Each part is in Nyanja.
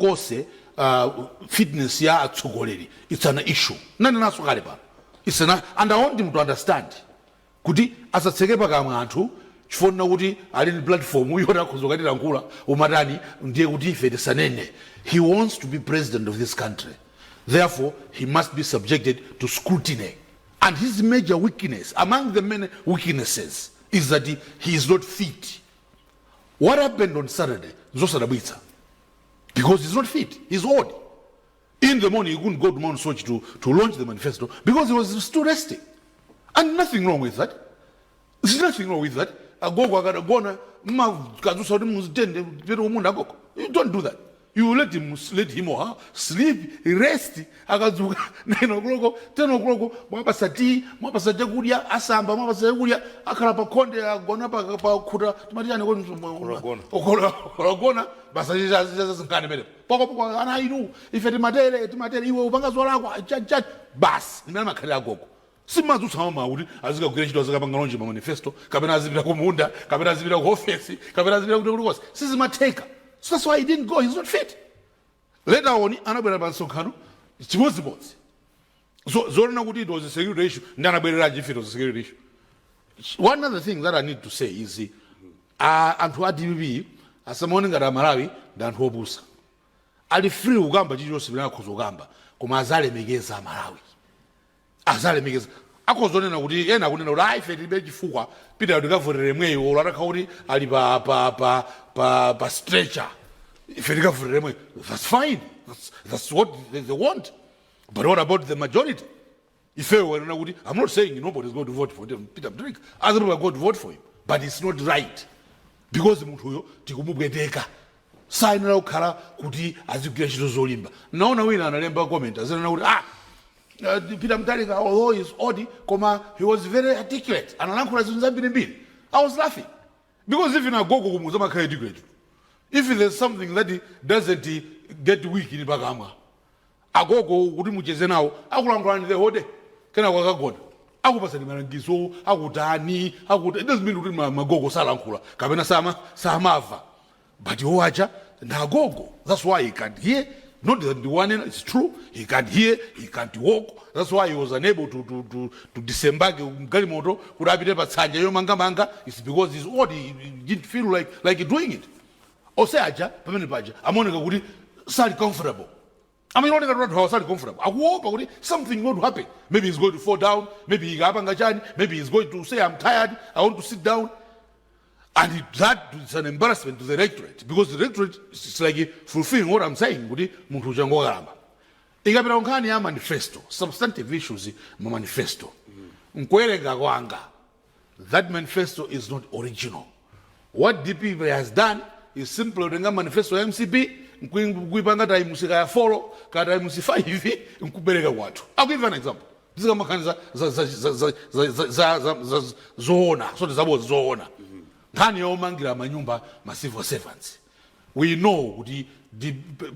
Kulikonse fitness ya atsogoleri, it's an issue. Nanenaso kale pano, and I want him to understand kuti asatseke pakamwa anthu chifukwa kuti ali ndi platform yoti akhoza kukatilankhula umatani, ndiye kuti ife tisanene. He wants to be president of this country, therefore he must be subjected to scrutiny, and his major weakness, among the many weaknesses, is that he is not fit. What happened on Saturday, zosadabwitsa, because he's not fit. He's old. In the morning he couldn't go to Mount Soche to launch the manifesto because he was still resting, and nothing wrong with that. There's nothing wrong with that. Agogo akadagona, mmakadzusa kuti muzitende pete kumunda agogo? You don't do that. You let him or her sleep, rest. Akadzuka 9 o'clock, 10 o'clock, mwapasa tea, mwapasa chakudya, asamba, mwapasa chakudya, akhala pa khonde, agona pa khuta, timati chani? Kulagona. Kulagona basa, zinkani pene pokopoko. Ana inu, ife timatere, timatere, iwe upanga zolakwa chani, basi, imene amakhalira agogo. Simadzutsa mama kuti azikagwira ntchito, azikapanga launch ma manifesto, kapena azipita kumunda, kapena azipita ku ofesi, kapena azipita kuti kulikonse. Sizimatheka. So that's why he didn't go. He's not fit. Later on anabwera pa msonkhano chimodzimodzi. So zonena kuti it was a security issue, ndi anabwereranji if it was a security issue? One other thing that I need to say is, anthu a DPP asamaone ngati Amalawi ndi anthu opusa. Ali free kukamba chilichonse chimene akhoza kukamba, koma azalemekeza Amalawi, azalemekeza. Akhozonena kuti ena akunena kuti ayi, ife tilibe chifukwa, Peter tikavotere mweyo, olo atakhala kuti ali pa stretcher, ife tikavotere mweyo. That's fine. That's what they want. But what about the majority? Ifeyo wanena kuti, I'm not saying nobody is going to vote for Peter Mutharika. Other people are going to vote for him, but it's not right because munthuyo tikumubweteka, sayenera kukhala kuti azigwira ntchito zolimba. Naona wina analemba comment, azinena kuti, ah, Peter Mutharika, although he's old, koma he was very articulate, analankhula zinthu zambirimbiri. I was laughing because even agogo kumuza amakhala articulate. If there's something that doesn't get weak, ni pakamwa. Agogo kuti mucheze nawo, akulankhulani the whole day, kenako akagona, akupasani malangizo, akutani, akuti. It doesn't mean kuti magogo salankhula kapena samava, but iwo aja ndi agogo. That's why he can't hear. Not that the one, it's true, he can't hear, he can't walk. That's why he was unable to disembark mgalimoto kuti apite pa tsanja yomangamanga. It's because he's old. He didn't feel like doing it. Ose aja pamene paja amaoneka kuti sali comfortable. Amaoneka kuti anthu awa sali comfortable, akuopa kuti something going to happen. Maybe he's going to fall down, maybe he apanga chani, maybe he's going to say, "I'm tired, I want to sit down." And that is an embarrassment to the electorate, because the electorate is like fulfilling what I'm saying, kuti munthu uja ngokalamba. Ikapita nkhani ya manifesto, substantive issues ma manifesto, nkuwerenga kwanga, that manifesto is not original. What DPP has done is simply kutenga manifesto ya MCP, nkuipanga times kaya 4 kaya times 5, nkubereka kwathu. I'll give you an example. Tizikamakhani za zoona, soti zaboza, zoona. Nkhani yomangira manyumba ma civil servants, we know kuti the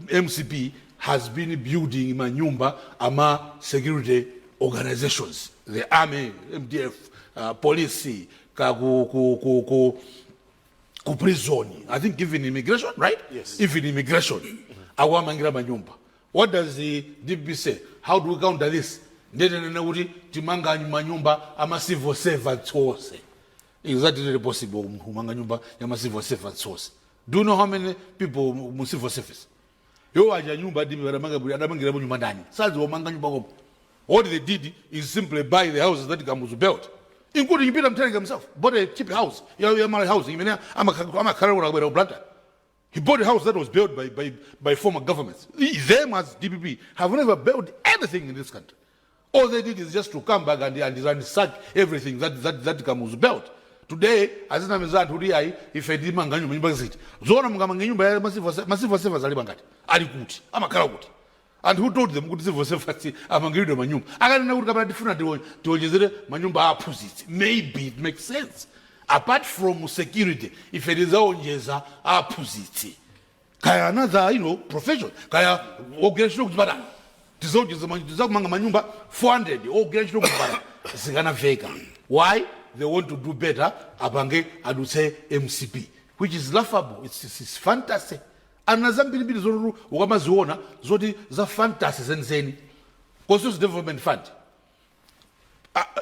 MCP has been building manyumba ama security organizations, the army, MDF, police, ka ku prison, I think even immigration, right? Yes. Even immigration akuwamangira manyumba. What does the DPP say? How do we counter this? Ndetenene kuti timanga manyumba ama civil servants onse. Is that really possible, kumanga nyumba ya ma civil servants onse? Do you know how many people mu civil service? Yo aja nyumba DPP adamanga, adamangirapo nyumba ndani? Sadziwomanga nyumba koma what they did is simply buy the houses that Kamuzu built, including Peter Mutharika himself bought a cheap house ya Malawi Housing imene amakhala akabwera ku Blantyre. He bought a house that was built by former governments. Them as DPP have never built anything in this country. All they did is just to come back and sack everything that Kamuzu built. Today, azinamiza anthu kuti ayi, ife timanga nyumba. Nyumba ziti zoona? Mungamanga nyumba ya ma civil servants ali bangati? Ali kuti? Amakhala kuti? And who told them kuti civil servants amangiridwe manyumba? Akanena kuti kapena tifuna tiwonjezere manyumba a aphunzitsi, maybe it makes sense. Apart from security, ife tizaonjeza aphunzitsi, kaya another profession, kaya ogwira ntchito kuchipatala, tizaonjeza, tizakumanga manyumba 400 ogwira ntchito kuchipatala, zikanaveka. Why they want to do better, apange adutse MCP, which is laughable. It's fantasy. Ana zambirimbiri zotu ukamaziona zoti za fantasy zenizeni. Constituency Development Fund,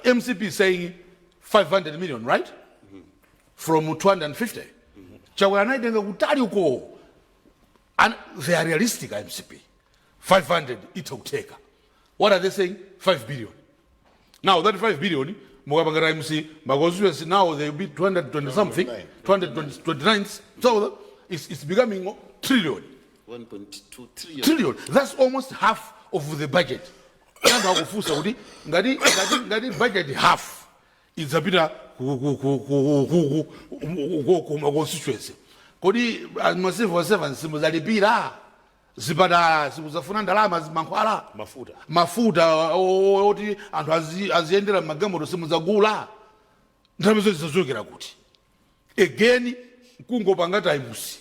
MCP is saying 500 million, right, from 250. Chakwera anaitenga kutali uko. And they are realistic, MCP. 500 itha kutheka. What are they saying? 5 billion. Now that 5 billion, mukapanga times ma constituency, now they will be 220 something, 229. So it's becoming trillion. 1.2 trillion. Trillion. That's almost half of the budget. Anthu akufunsa kuti ngati budget half idzapita ku ma constituency, kodi ma civil servants simudzalipira? Zipatala simudzafuna ndalama, mankhwala? Mafuta. Mafuta oti anthu aziyendera m'magalimoto simudzagula? Ndalama zonse zizachokera kuti? Again, kungopanga times.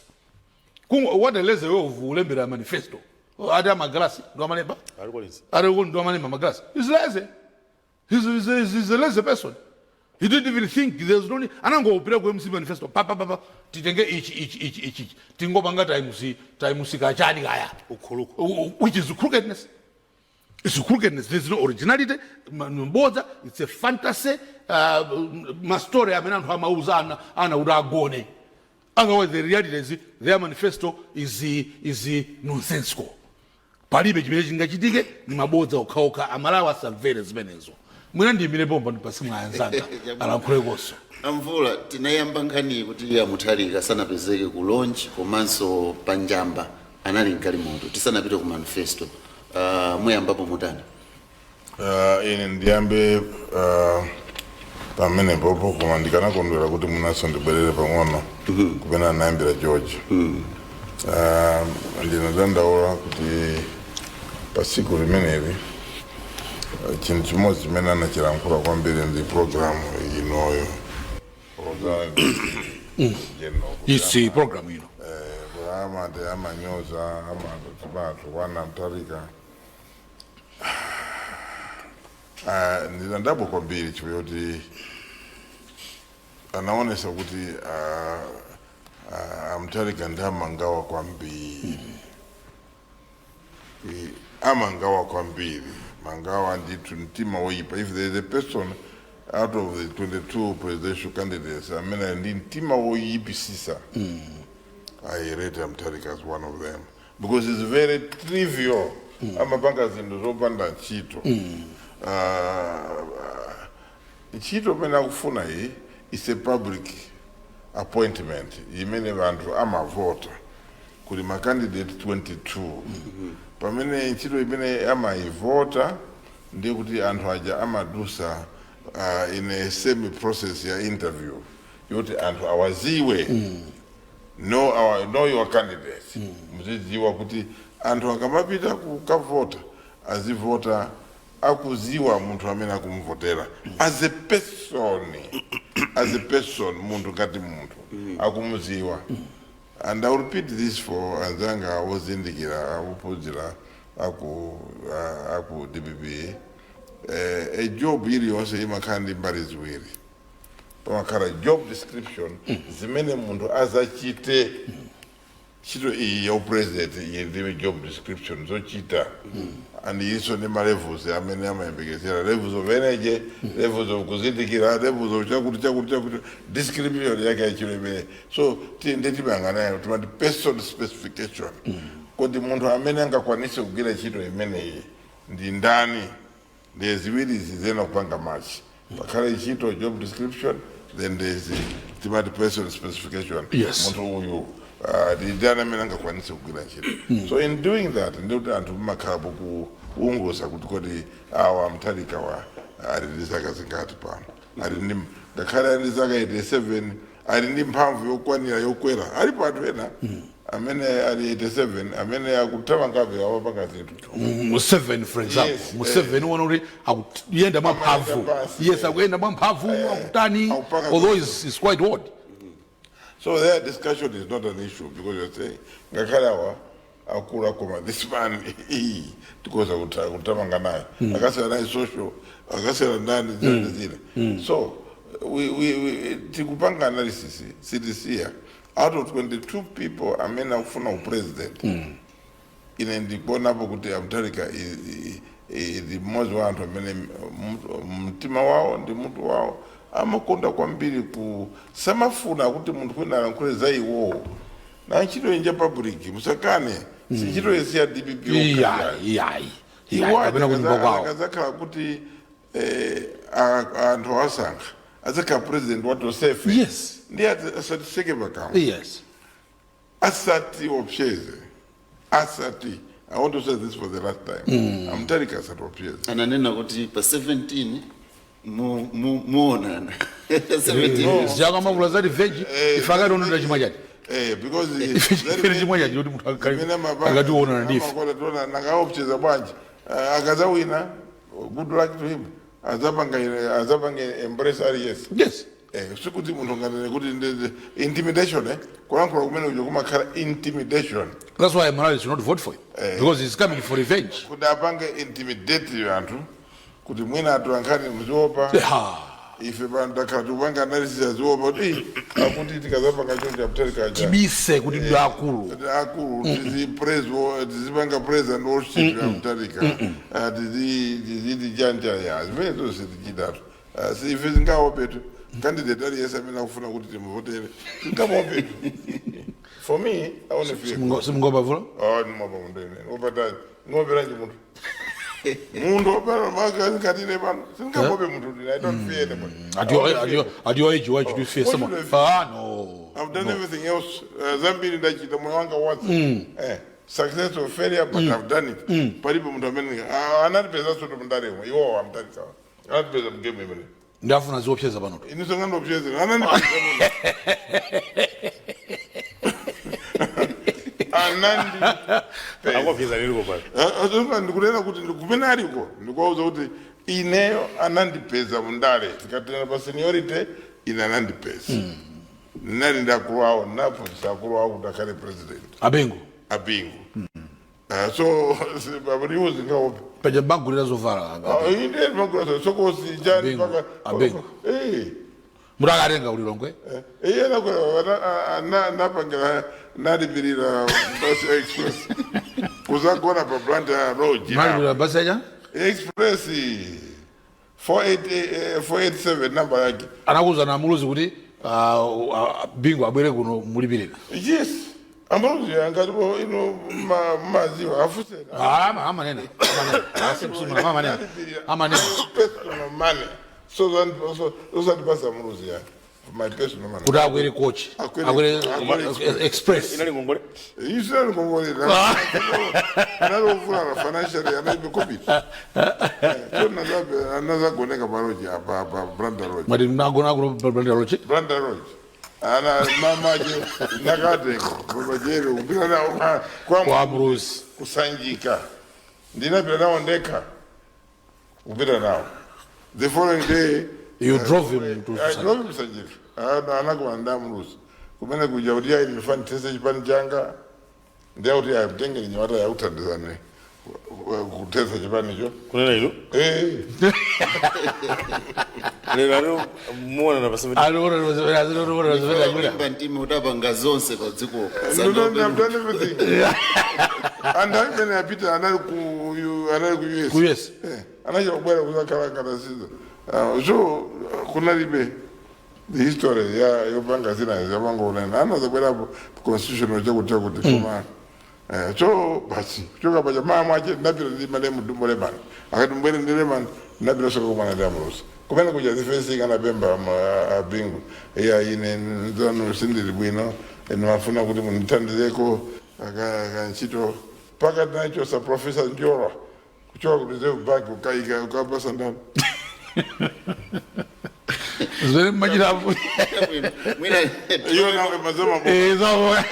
Kungo what a lazy way of kulembera manifesto. Ati amagalasi ndo amalemba. Alikolinzi. Ati ndo amalemba magalasi. He's lazy. He's a lazy person. He didn't even think. There's no need. Anangopita ku MC manifesto, pa pa pa pa, titenge ichi, ichi, ichi, ichi, ichi. Tingopanga times kachani kaya. Ukhuluku. Which is crookedness. It's crookedness. There's no originality. Mbodza. It's a fantasy. Ma story amene anthu amauza ana kuti agone. Otherwise, the reality is their manifesto is nonsensical. Palibe chimene chingachitike, ni mabodza okhaokha. Amalawi asamvere zimenezo. Mwina ndiyimire pomba, ndipase mwayanzanga alankhulekonso. Amvula, tinayamba nkhani kuti a Mutharika sanapezeke ku launch komanso panjamba anali mgalimoto. Tisanapite ku manifesto, muyambapo mutani? Ine ndiyambe pamene popo, koma ndikanakondwera kuti munaso ndibwerere pang'ono kumene anayambira George. Ndinadandaula kuti pasiku limeneli, chinthu chimodzi chimene anachilankhula kwambiri ndi program inoyo, program general. Isi program ino. Amati amanyoza, amati wana Mutharika. Ndinadabwa kwambiri chifukwa choti anaonesa kuti aMutharika ndi amangawa kwambiri. Amangawa kwambiri, mangawa ndithu, mtima woyipa. If there is a person out of the 22 presidential candidates amene ali ndi mtima woyipisisa, I rate Mutharika as one of them because it's very trivial. Amapanga zinthu zopanda ntchito. Ntchito imene akufuna iyi is a public appointment imene vanthu amavota kuli ma candidate 22. Pamene ntchito imene amayivota ndiye kuti anthu aja amadusa in a semi process ya interview yoti anthu awaziwe, know your candidate. Muzidziwa kuti anthu akamapita kukavota azivota akuziwa munthu amene akumuvotera as a person, as a person, munthu ngati munthu akumuziwa. And I will repeat this for anzanga ozindikira, akuphunzira, aku DPP. A job iliyonse imakhala ndi mbali ziwiri. Pamakhala job description, zimene munthu azachite. Ntchito iyi ya upresident iyi ndi job description, zochita, and iso ndi ma levels amene amayembekezera, levels of energy, levels of kuzindikira, levels of chakuti, chakuti, chakuti, description yake yachilo imene. So ndi timayang'anayo timati person specification, kuti munthu amene angakwanise kugwira ntchito imeneyi ndi ndani. Ndiye ziwiri izi zena kupanga match. Pakhale ntchito, job description, then there's timati person specification. Munthu uyu ndi ndani amene angakwanise kugwira ntchito? So in doing that, ndikuti anthu mumakhalapo kuunguza kuti kodi awa Mutharika wa ali ndi zaka zingati pano? Ali ndi, ngakhale ali ndi zaka 87, ali ndi mphamvu yokwanira yokwera? Alipo anthu ena amene ali 87 amene akuthamangabe, awapanga zinthu. Museveni, for example. Museveni uona kuti akuyenda mwamphamvu. Amayenda pasi, Yes, akuyenda mwamphamvu, akutani, Akupanga although is quite old. So their discussion is not an issue because you're saying ngakhale awa akula, koma this man tikoza kutamanga naye, akasera naye social, akasera ndani, zina ndi zina. So we tikupanga analysis, sitisiya. Out of 22 people amene akufuna upresident, ine ndikuonapo kuti aMutharika ndi mmodzi wa anthu amene mtima wawo ndi mutu wawo amakonda kwambiri ku samafuna kuti munthu kwina alankhule za iwowo. Na ntchito inja public, musakane, si ntchito yesi ya DPP yokha. Iyayi, iyayi, iyayi, kapena kunyumba kwawo. Akazakhala kuti anthu awasankha, adzakhala president wa tonsefe. Ndiye asatiseke pakamwa. Asati opseze, asati. I want to say this for the last time, aMutharika asati opseze. Ananena kuti pa 17 muonana 17. Zikamakula zati veji, ife akationera chimwa chati. Because Ife chimwa chati kuti munthu akationana ndife. Nakaopseza bwanji? Akazawina, good luck to him, azapanga embrace aliyense. Sikuti munthu nganene kuti intimidation, kulankhula kumene kuja kumakhala intimidation. That's why Malawi should not vote for him, because he's coming for revenge. Kuti apange intimidate anthu kuti mwina atolankhani muziopa. Ife pano takhala tikupanga analysis, aziopa kuti, "Ih, akuti tikazapanga choncho aMutharika aja." Tibise kuti ndi akulu. Kuti akulu tizi praise, tizipanga praise and worship aMutharika, tiziti chanja ya zimene zonse tichitatu. Si ife zingaopetu candidate aliyense amene akufuna kuti timuvotere, zingamuopetu. For me, I only fear God. Simungopa vula. Oh, ndimopa munthu ine. Ngopata ngoperanji munthu? Munthu opera makatine pano. Singamope munthu ndine. I don't fear anybody. At your age, why should you fear Why someone? should I fear? Ah, no. I've done everything else. Zambiri ndachita moyo wanga wonse. Success or failure, but I've done it. Palibe munthu amene anatipeza soto mundaremo. Iwo aMutharika. Anatipeza mgame imene. Ndafuna ziopseza pano. Inu sangandopsezera. Anandipeza munthu. Anandi Akopyeza lero pano. Ndikunena kuti kumene aliko ndikuwauza kuti ineyo anandipeza mundale. Tikatena pa seniority, ine anandipeza, ndinali ndi akulu awo, ndinaphunzitsa akulu awo kuti akhale president. Abengo. Abingu. So iwo zingaope? Paja bagulira zovala. Inde magula sokosi jani. Abingu, Paka Abingu. Munthu akatenga ulilongwe. Iye napangira, nalipirira bus express kuzagona pa Blantyre Lodge. Malipira basi aja. Express 48, 487 namba yake. Anakuza na Muluzi kuti Bingu abwere kuno, mulipirira. Yes, aMuluzi angalipo ino maziwa afusena. Ah, amanena, amanena. Amanena, amanena. Personal money, so osandipasa Muluzi ya my personal money. Kuti akwere coach. Akwere Akwere express. Inali ngongole. Isirani kongolera, analovulana financially, anaibe COVID, so anazagoneka palodge apa pa Blantyre Lodge. Mwati mnagona kuno Blantyre Lodge? Blantyre Lodge, ana mamaje nakatenga mamajere kupita nawo kwa kwa Muluzi. Kusanjika ndinapita nawo ndekha, kupita nawo the following day. You drove him to I drove him Sanjika. Anakumana ndi aMuluzi kumene kuja kuti ayi, ndifuna ndithetse chipani changa, ndiye kuti amtengere nyamata yakuthandizane kuthetsa chipanicho. Kunena ilo. Eh. Lero lero muonana pa 17. Kulimba mtima utapanga zonse pa dziko. No, no, I've done everything. And amene apita anali ku US. Ku US. Anachita kubwera kuzakhala ngati so kunalibe the history ya yopanga zina yapanga unena anazabwerapo constitutional chakuti chakuti, koma so basi kuchoka paja mama mwache ndinapita ndi malemu Dumbo Lemani, akati mbwere ndi Lemani, ndinapita soka kumana ndi aMuluzi kumene kuja. The first thing anapemba abingu, iya, ine nzanu sindili bwino, ndimafuna kuti mundithandizeko kantchito. Pakati nachosa Professor Njora kuchoka ku Reserve Bank, ukaika ukapasa ndani? Zimene mmachitapo. Mwina Iyo nawe mazoma. Mazoona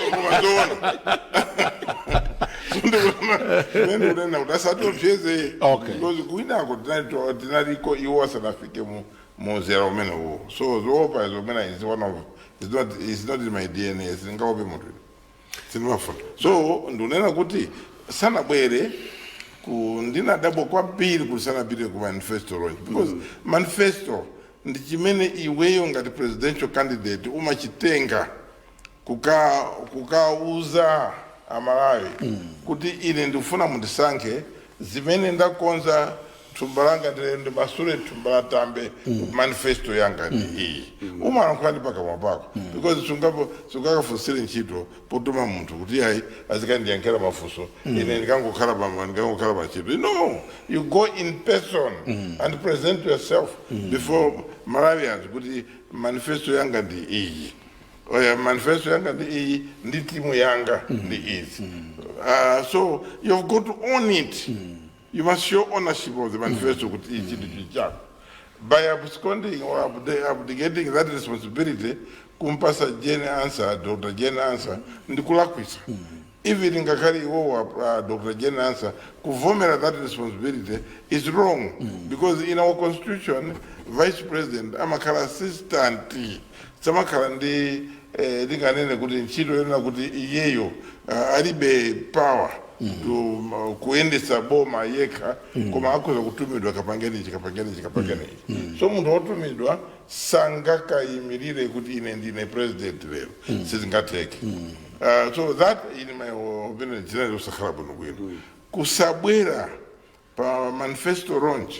ndikunena kuti asatiopseze. Because kwinako tinaliko iwo asanafike mu muzera umene uwo, so zoopa izo umene is one of it's not in my DNA. Singaope munthu, sindimafuna. So ndikunena kuti sanabwere ku ndinadabwa kwambiri kuti sanapite ku manifesto launch, because manifesto ndi chimene iweyo ngati presidential candidate umachitenga. Kukauza Amalawi kuti ine ndikufuna mundisankhe, zimene ndakonza thumba langa, ndile ndimasule thumba la tambe, manifesto yanga ndi iyi. Umalankhula ndi pakamwa pako, because sungakafunsire ntchito potuma munthu kuti ayi, azikandiyankhira mafunso, ine ndikangokhala pa ntchito. No, you go in person and present yourself before Malawians kuti manifesto yanga ndi iyi. Oya, manifesto yanga ndi iyi, ndi timu yanga ndi izi. So you've got to own it. You must show ownership of the manifesto kuti ichi ndi chako. By absconding or abdicating that responsibility kumpasa Jane Ansah, Dr Jane Ansah, ndikulakwisa. Even ngakhale iwowa, Dr Jane Ansah, kuvomera that responsibility is wrong, because in our constitution vice president amakhala assistant, samakhala ndi linganene kuti ntchito yonena kuti iyeyo alibe power to kuyendesa boma yekha, koma akhoza kutumidwa, kapangeni ichi, kapangeni ichi, kapangeni ichi. So munthu wotumidwa sangakayimirire kuti ine ndine president lero, sizingatheke. So that, in my opinion, chinali kusakhala bwino bwino. Kusabwera pa manifesto launch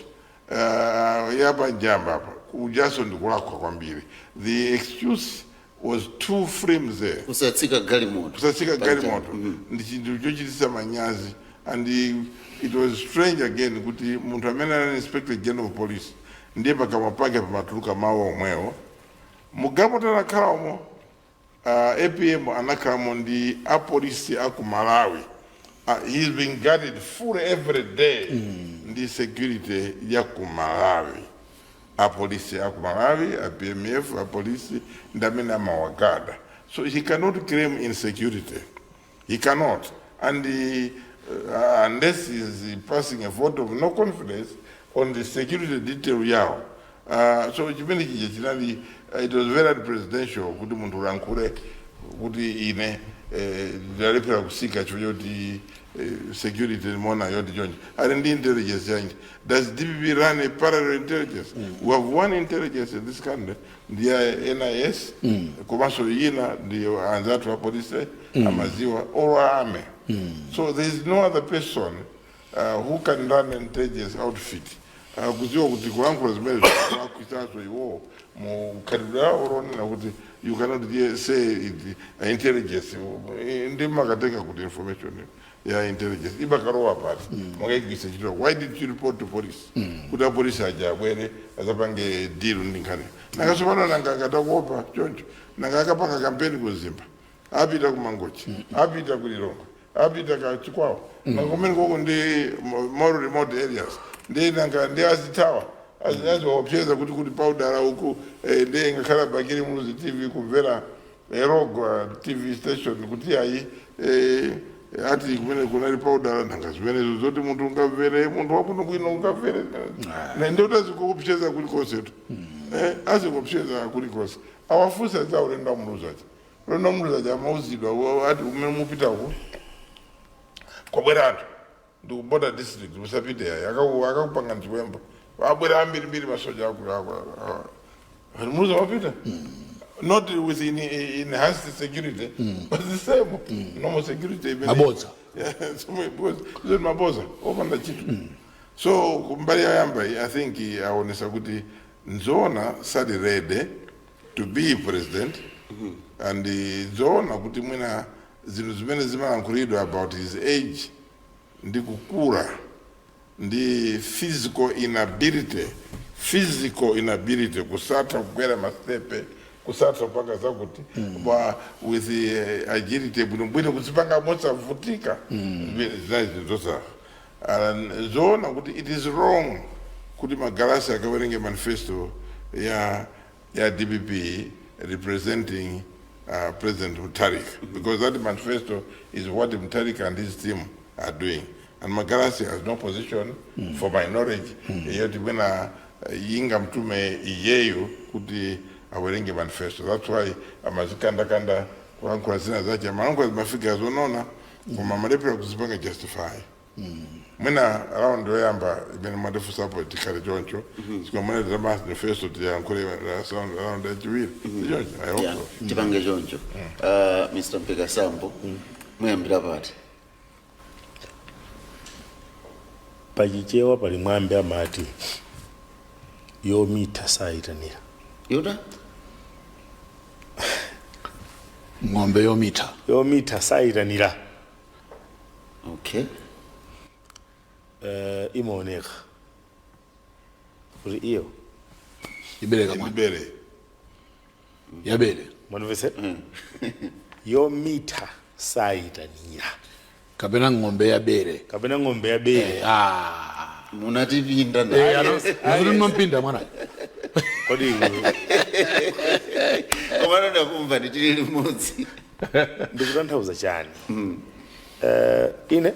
ya panjamba apa kujaso ndikulakwa kwambiri. The excuse was too flimsy. Kusatsika galimoto. Kusatsika galimoto ndi chinthu chochititsa manyazi, and it was strange again kuti munthu amene anali Inspector General of Police ndiye pakamwa pake pamatuluka mawu omwewo. Mugalimoto anakhalamo APM, anakhalamo ndi apolisi aku Malawi. He's been guarded full every day ndi security ya ku Malawi, apolisi aku Malawi, a PMF, apolisi ndi amene amawagada. So he cannot claim insecurity. He cannot. And unless he's passing a vote of no confidence on the security detail yawo. So chimene chija chinali, it was very unpresidential kuti munthu ulankhule kuti ine ndalephera kusika chifukwa choti security mona yoti chonje. Ali ndi intelligence yanji? Does DPP run a parallel intelligence? We have one intelligence in this country, ndiya NIS, komanso ina ndi anzathu apolisi amaziwa or army. So there is no other person who can run an intelligence outfit kuziwa kuti kulankhula zimene zikulakwitsanso iwo mu khalidwe lawo lonena kuti you cannot say it, intelligence ndi makatenga kuti information ya intelligence ibakalowa pati, mwakaigwisa ntchito? Why did you report to police kuti apolisi aja abwere azapange deal ndi nkhani? Nakasopano nanga akatakuopa choncho, nanga akapanga kampeni kuzimba, apita ku Mangochi, apita ku Lilongwe, apita ka Chikwawa, nanga kumene koko ndi more remote areas, ndi nanga ndi azithawa aziwaopseza kuti paudala uku, ndi ngakhala Bakili Muluzi TV kumvera Erogwa TV station kuti ayi, ati kumene kunali paudala. Nanga zimenezo zoti munthu ungamvere, munthu wakuno kwino ungamvere, ndi azikuopseza kulikonsetu, azikuopseza kulikonse. Awafunsa za ulendo wa Muluzi aja, ulendo wa Muluzi aja amauzidwa ati kumene mupitako kwabwera anthu ndikuborder district, musapite ayi, akakupanga nchiwembo, abwera ambirimbiri masoja aku. Muluzi wapita not with enhanced security but the same normal security Mabodza. Yeah, because izo ni maboza opanda chito. So kumbali yoyamba, I think aonesa kuti nzoona sali ready to be president, and nzoona kuti mwina zinthu zimene zimalankhulidwa about his age ndi kukula ndi physical inability, physical inability, kusatha kukwera mastepe, kusatha kupanga zakuti ba with the agility bwinobwino kuzipanga mosavutika, zinali zinthu zosa. Zoona kuti it is wrong kuti Magalasi akawerenge manifesto ya DPP representing President Mutharika, because that manifesto is what Mutharika and his team are doing. And Magalasi has no position, for my knowledge, yoti mwina yinga mtume iyeyo kuti awerenge manifesto. That's why amazikandakanda kulankhula zina zache, amalankhula zimafigures onona, koma amalephera kuzipanga justify. Mwina round yoyamba imene mwatifunsapo tikhale choncho, sikomwene za manifesto tiyankhule round yachiwiri choncho, I hope Yeah, so. Tipange choncho. Mr Mpekasambo, muyambira pati? Pachichewa pali mwambi amati yomitha sayitanira. Yuta. Ng'ombe yomitha. Yomitha sayitanira. Imaoneka kuti iyo Ibereka mwana. Ibere. Yabere. Mwanimvetse, yomitha sayitanira. Kapena ng'ombe yabere. Kapena ng'ombe yabere. Ah. Munatipinda na. Nakuti mmampinda mwana. Kodi? Komano ndakumva, nditili limodzi. Ndikutanthauza chani? Ine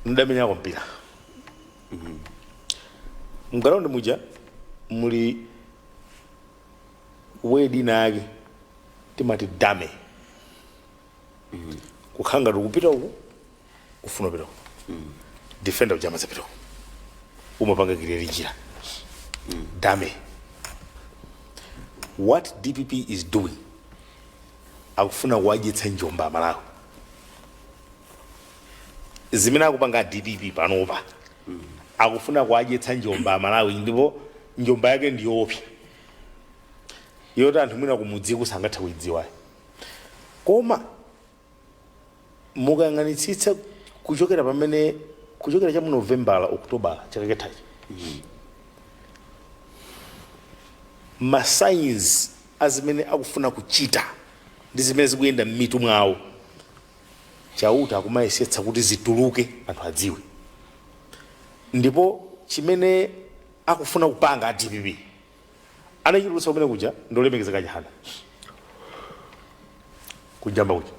ndamenyako mpira mgalaundi muja, muli wedi nake timati dummy, kukhanga tikupita uku, kufuna kupita uku, defender uja amazapita uku, umapanga create njira, dummy. What DPP is doing, akufuna kuwadyetsa njomba Amalawi. Zimene akupanga DPP panopa, akufuna kuwadyetsa njomba Amalawi, ndipo njomba yake ndiyoopsa yoti anthu mwina kumudziku sangathe kuidziwayo. Koma mukayang'anitsitsa kuchokera pamene, kuchokera cha mu Novembala, Okutobala chaka chathachi, ma signs azimene akufuna kuchita ndi zimene zikuyenda m'mitu mwawo, Chauta akumayesetsa kuti zituluke, anthu adziwe. Ndipo chimene akufuna kupanga a DPP anachitulutsa kumene kuja, ndolemekezeka Chihana kujamba kuja.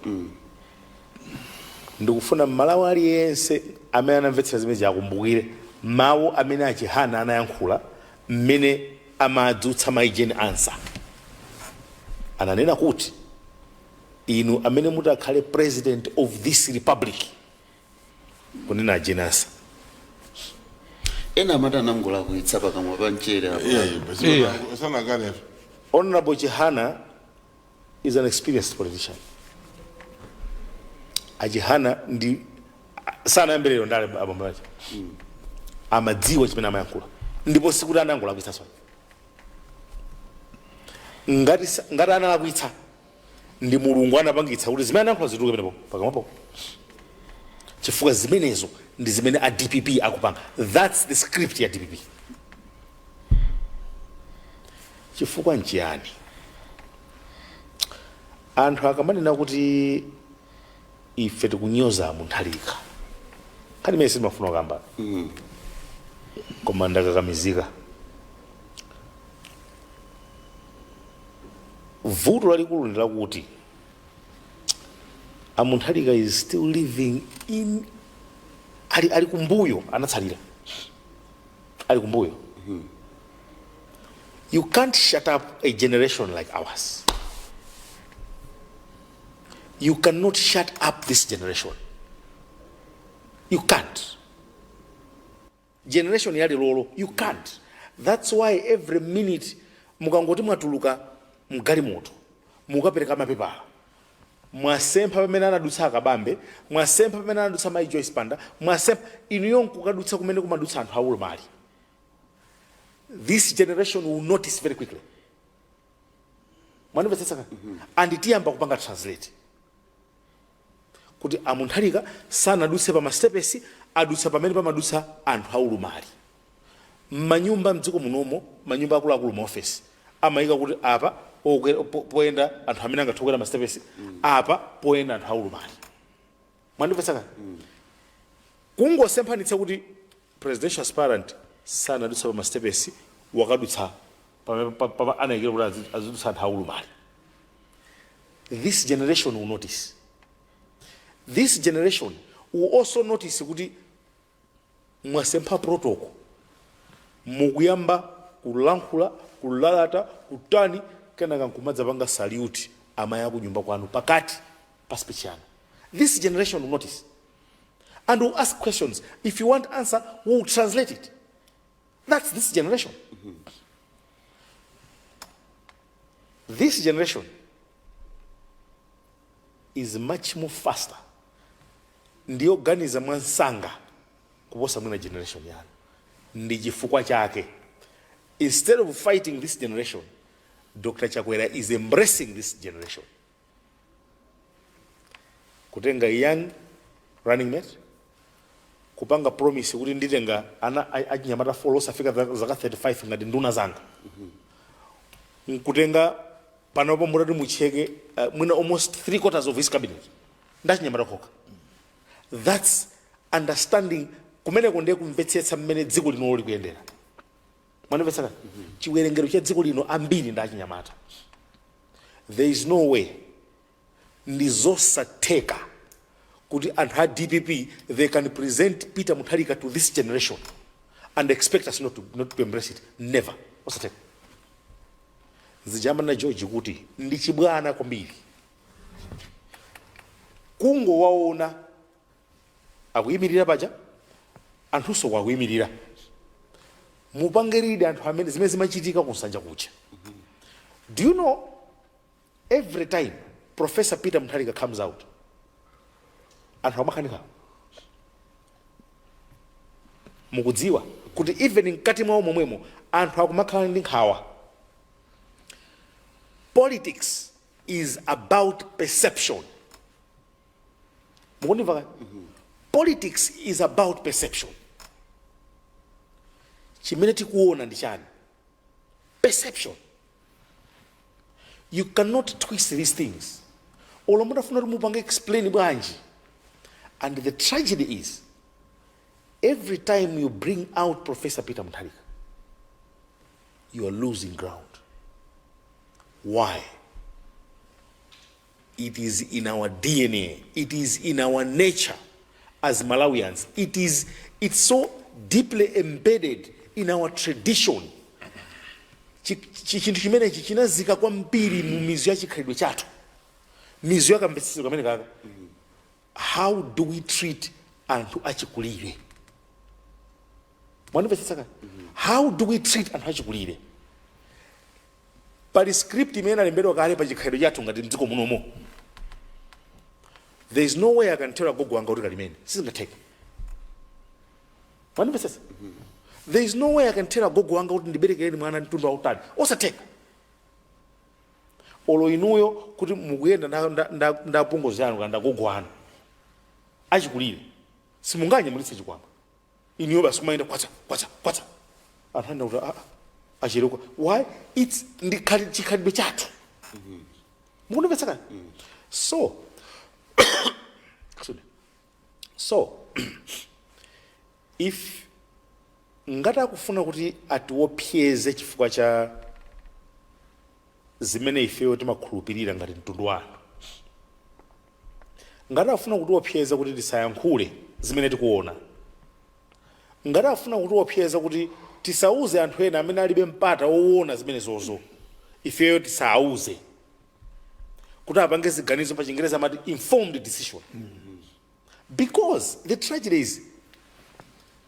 Ndikufuna Mmalawi aliyense amene anamvetsera zimene akumbukire mawu amene aChihana anayankhula mmene amadzutsa mayi Jane Ansah. Ananena kuti, "Inu amene mutakhale president of this republic," kunena a Jane Ansah. Ena amati anangolakwitsa pakamwa pa mchere apo. Yeah, sanakanetu. Honorable Chihana is an experienced politician. Achihana ndi sanayambirero ndale, abambacho amadziwa chimene amayankhula, ndipo sikuti anangolakwitsa soni. Ngati analakwitsa, ndi Mulungu anapangitsa kuti zimene anayankhula zituluke penepo pakamwapo, chifukwa zimenezo ndi zimene a DPP akupanga. That's the script ya DPP. Chifukwa nchiyani anthu akamanena kuti ife tikunyoza Munthalika? Nkhani imene sitimafuna kukamba, koma ndakakamizika. Vuto lalikulu ndi lakuti aMunthalika is still living in, ali kumbuyo, anatsalira, ali kumbuyo. You can't shut up a generation like ours. You cannot shut up this generation. You can't. Generation yali lolo, you can't. That's why every minute mukangoti mwatuluka mgalimoto, mukapereka mapepala, mwasempha pamene anadutsa Akabambe, mwasempha pamene anadutsa Mai Joyce Banda, mwasempha inuyo nkukadutsa kumene kumadutsa anthu aulumali, this generation will notice very quickly. Mwanimvetsetsa ka? And tiyamba kupanga translate kuti aMunthalika sanadutse pa mastepesi, adutsa pamene pamadutsa anthu aulumali. Mmanyumba mdziko munomo, manyumba akuluakulu, maofesi amayika kuti apa poyenda anthu amene angathe kukwera mastepesi, apa poyenda anthu aulumali. Mwandimvetsa ka? Kungosemphanitsa kuti presidential aspirant sanadutsa pa mastepesi, wakadutsa pamene anayikira kuti azidutsa anthu aulumali, this generation will notice. This generation will also notice kuti mwasempha protocol, mukuyamba kulankhula, kulalata, kutani, kenaka nkumadzapanga salute amayi akunyumba kwanu pakati pa speech yanu. This generation will notice. And we'll ask questions. If you want answer, we'll translate it. That's this generation. This generation is much more faster, ndiyoganiza mwansanga kuposa mwina generation yanu. Ndi chifukwa chake instead of fighting this generation, Dr Chakwera is embracing this generation, kutenga young running mate, kupanga promise kuti nditenga ana achinyamata 4 osafika zaka 35 ngati nduna zanga, nkutenga panopo mutati mucheke mwina almost three quarters of his cabinet ndachinyamata kokha. That's understanding. Kumeneko ndiye kumvetsetsa mmene dziko lino likuyendera. Mwandimvetsa? Chiwerengero cha dziko lino, ambiri ndi achinyamata. There is no way, ndi zosatheka kuti anthu a DPP, they can present Peter Mutharika to this generation and expect us not to embrace it. Never. Osatheka. Zijama na George kuti ndi chibwana kwambiri kungowaona akuyimirira paja, anthunso kwakuyimirira. Mupangiride anthu amene zimene zimachitika kunsanja kuja. Do you know, every time Professor Peter Mutharika comes out, anthu amakhanika? Mukudziwa kuti even mkati mwawo momwemo anthu akumakhala ndi nkhawa. Politics is about perception. Mukundimva kaya? Politics is about perception. Chimene tikuona ndi chani? Perception. You cannot twist these things, olo mutafuna kuti mupange explain bwanji. And the tragedy is, every time you bring out Professor Peter Mutharika, you are losing ground. Why? It is in our DNA. It is in our nature as Malawians. It's so deeply embedded in our tradition. Chinthu chimenechi chinazika kwambiri mu mizu ya chikhalidwe chathu, mizu yakamvetsetsedwe kamene kaka. How do we treat anthu achikulire? Mwandimvetsetsa kani? How do we treat anthu achikulire? Pali script imene alembedwa kale pa chikhalidwe chathu ngati mdziko munomo. There is no way I can tell agogo anga kuti kalimene sizingatheke. Mwandimvetsetsa? There is no way I can tell agogo anga kuti ndiberekereni mwana mtundu wautali. Osatheka. Olo inuyo kuti mukuyenda nda apongozi anu kana ndagogo anu achikulire, simunganyamulitse chikwama inuyo basi kumayenda kwatsa kwatsa kwatsa. Anthu anena kuti, "Ah, acheruka." Why? It's ndi chikhalidwe chathu. Mukundimvetsa kani? So, excuse me. So if ngati akufuna kuti atiopseze chifukwa cha zimene ifeyo timakhulupirira ngati mtundu wanu, ngati afuna kutiopseza kuti tisayankhule zimene tikuona, ngati afuna kutiopseza kuti tisauze anthu ena amene alibe mpata woona zimene zozo, ifeyo tisauze kuti apange ziganizo, pa Chingereza amati informed decision. Because the tragedy is,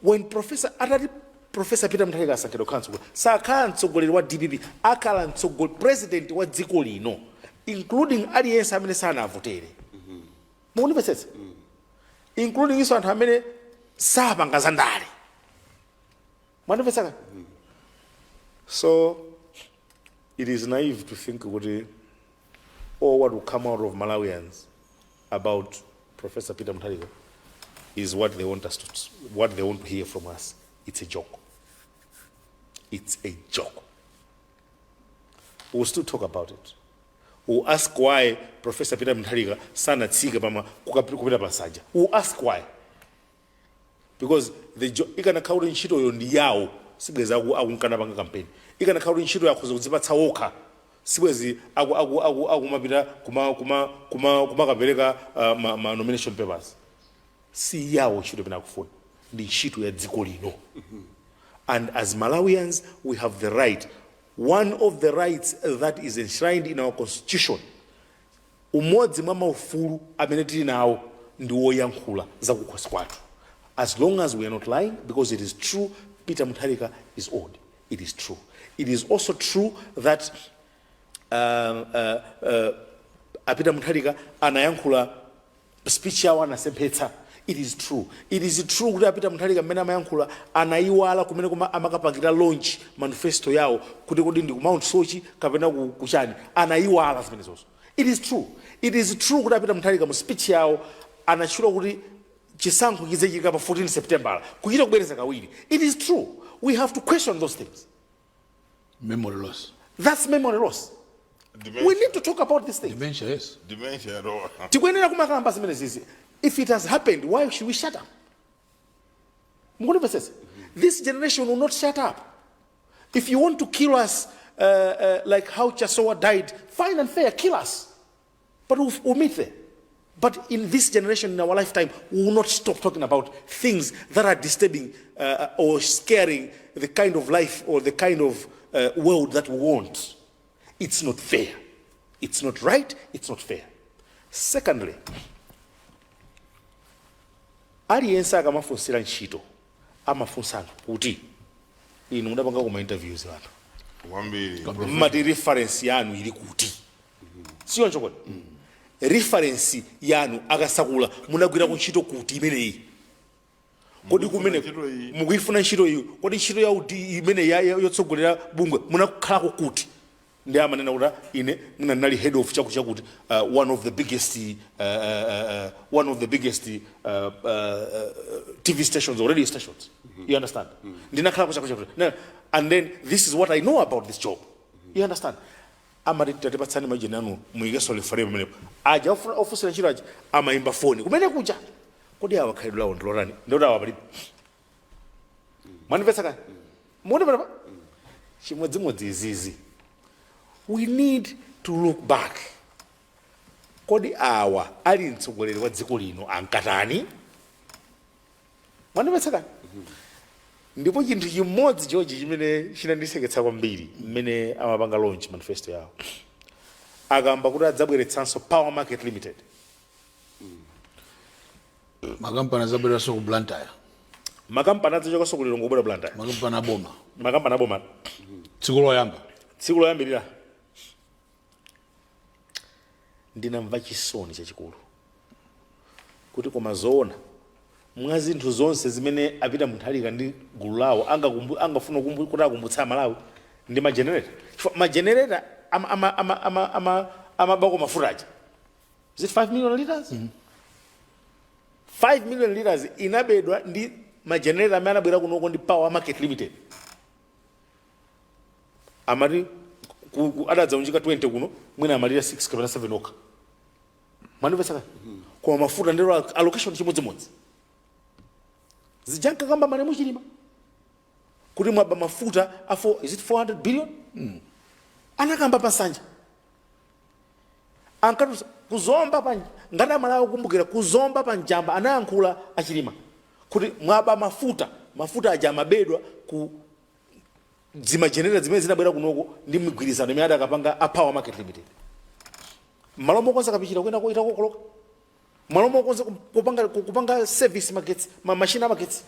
when professor atati Professor Peter Mutharika asankhidwa kukhala mtsogoleri, sakhala mtsogoleri wa DPP, akhala mtsogoleri, president wa dziko lino, including aliyense amene sanavotere. Mukundimvetsetsa? Including iso anthu amene sapanga za ndale. Mwandimvetsa? So it is naive to think kuti all what will come out of Malawians about Professor Peter Mutharika is what they want us to what they want to hear from us. It's a joke. It's a joke. We'll still talk about it. We'll ask why Professor Peter Mutharika sanatsike pama kupita pansanja. We'll ask why, because ikanakhala kuti ntchitoyo ndi yawo, sibwezi akunkana panga kampeni. Ikanakhala kuti ntchito yakhoza kudzipatsa wokha, sibwezi akumapita kumakapereka ma nomination papers. Si yawo ntchito imene akufuna, ndi ntchito ya dziko lino. And as Malawians, we have the right, one of the rights that is enshrined in our constitution, umodzi mwa maufulu amene tili nawo ndi woyankhula zakukhosi kwathu. As long as we are not lying, because it is true, Peter Mutharika is old. It is true. It is also true that Peter Mutharika anayankhula speech yawo anasemphetsa. It is true. It is true kuti a Peter Mutharika mmene amayankhula anayiwala kumene kuma amakapangira launch manifesto yawo, kuti kodi ndi ku Mount Soche kapena kuchani. Anayiwala zimenezozo. It is true. It is true kuti a Peter Mutharika mu speech yawo anatchula kuti chisankho chidzachitika pa 14 September, kuchita kubwereza kawiri. It is true. We have to question those things. Memory loss. That's memory loss. We need to talk about this thing. Dementia, yes. Dementia ro. Tikuyenera kumakamba zimene zizi. If it has happened, why should we shut up? Mukundimvetsetsa? This generation will not shut up. If you want to kill us like how Chasowa died, fine and fair, kill us, but we'll meet there. But in this generation, in our lifetime, we will not stop talking about things that are disturbing or scaring the kind of life or the kind of world that we want. It's not fair. It's not right. It's not fair. Secondly, aliyense akamafunsira ntchito amafunsa anthu kuti inu mudapanga kuma interviews anthu Kwambiri. Mmati reference yanu ili kuti? Siyoncho kodi? Reference yanu akasakula munagwira kuntchito kuti imeneyi kodi kumene Ntchito iyi. Mukuifuna ntchito iyi, kodi ntchito yakuti imene yotsogolera bungwe munakhalako kuti? Ndi amanena kuti ine mwina ndinali head of chakuti chakuti, one of the biggest TV stations or radio stations, you understand? Ndinakhalako chakuti chakuti. And then this is what I know about this job, you understand? Amati tatipatsani majeni anu, muikeso referee pamenepo. Aja ofunsira ntchito aja amayimba foni kumene kuja, kodi awa khalidwe lawo ndilotani? Ndoti awa palibe. Mwandimvetsa kani? Muone pano chimodzimodzi izizi, we need to look back. Kodi awa ali mtsogoleri wa dziko lino ankatani? Mwandimvetsa kani? Ndipo chinthu chimodzi chochi chimene chinandiseketsa kwambiri, mmene amapanga launch manifesto yawo, akamba kuti adzabweretsanso Power Market Limited. Makampani azabwereranso ku Blantyre. Makampani adzachokanso ku Lilongwe kubwera Blantyre. Makampani aboma. Makampani aboma. Tsiku loyamba. Tsiku loyambirira. Ndinamva chisoni chachikulu kuti koma zoona, mwa zinthu zonse zimene a Peter Mutharika ndi gulu lawo angafuna kuti akumbutsa Amalawi ndi majenereta, chifukwa majenereta amabako mafuta aja, is it 5 million liters? 5 million liters inabedwa ndi majenereta amene anabwera kunoko ndi Power Market Limited. Amati adadzaunjika 20 kuno, mwina amalira 6 kapena 7 okha. Mwandimvetsa? Koma mafuta ndero allocation chimodzimodzi zijanka kamba malemu Chilima kuti mwaba mafuta afo, is it 400 billion? Anakamba pasanja ankati kuzomba pa ngati Amalawi kukumbukira kuzomba pa Njamba, anayankhula achilima kuti mwaba mafuta. Mafuta aja amabedwa ku zimajenera zimene zinabwera kunoko ndi migwirizano imene adakapanga a Power Market Limited. Malo mokonza Kapichira kwenda koita kokoloka, malo mokonza kupanga service magetsi, mashina amagetsi,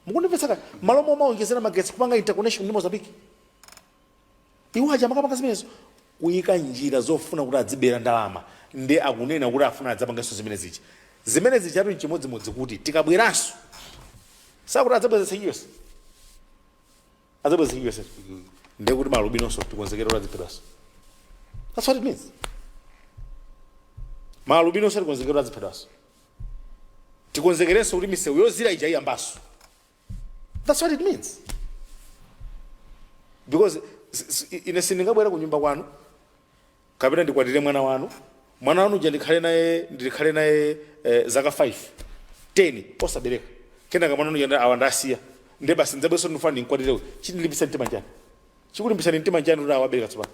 mukundimvetsa kani? Malo momaonjezera magetsi, kupanga interconnection ndi Mozambique, iwo aja amakapanga zimenezo kuyika njira zofuna kuti adzibera ndalama. Ndi akunena kuti afuna adzapangenso zimene zija, zimene zijatu nchimodzimodzi kuti tikabweranso sakuti adzabwezetsa chiyonse, adzabwezetsa chiyonse, ndiye kuti maalubinonso tikonzekere kuti adziphedwanso. That's what it means. Maalubinonso tikonzekere kuti adziphedwanso, tikonzekerenso kuti misewu yozira ija iyambanso. That's what it means, because ine sindingabwera ku nyumba kwanu kapena ndikwatire mwana wanu, mwana wanu uja ndikhale naye zaka 5, 10 osabereka, kenaka mwana wanu uja awa ndasiya, ndiye basi ndzabweso ndifuna ndinkwatire. Chindilimbisa mtima njani? Chikulimbisani mtima njani kuti awa abereka tsopano?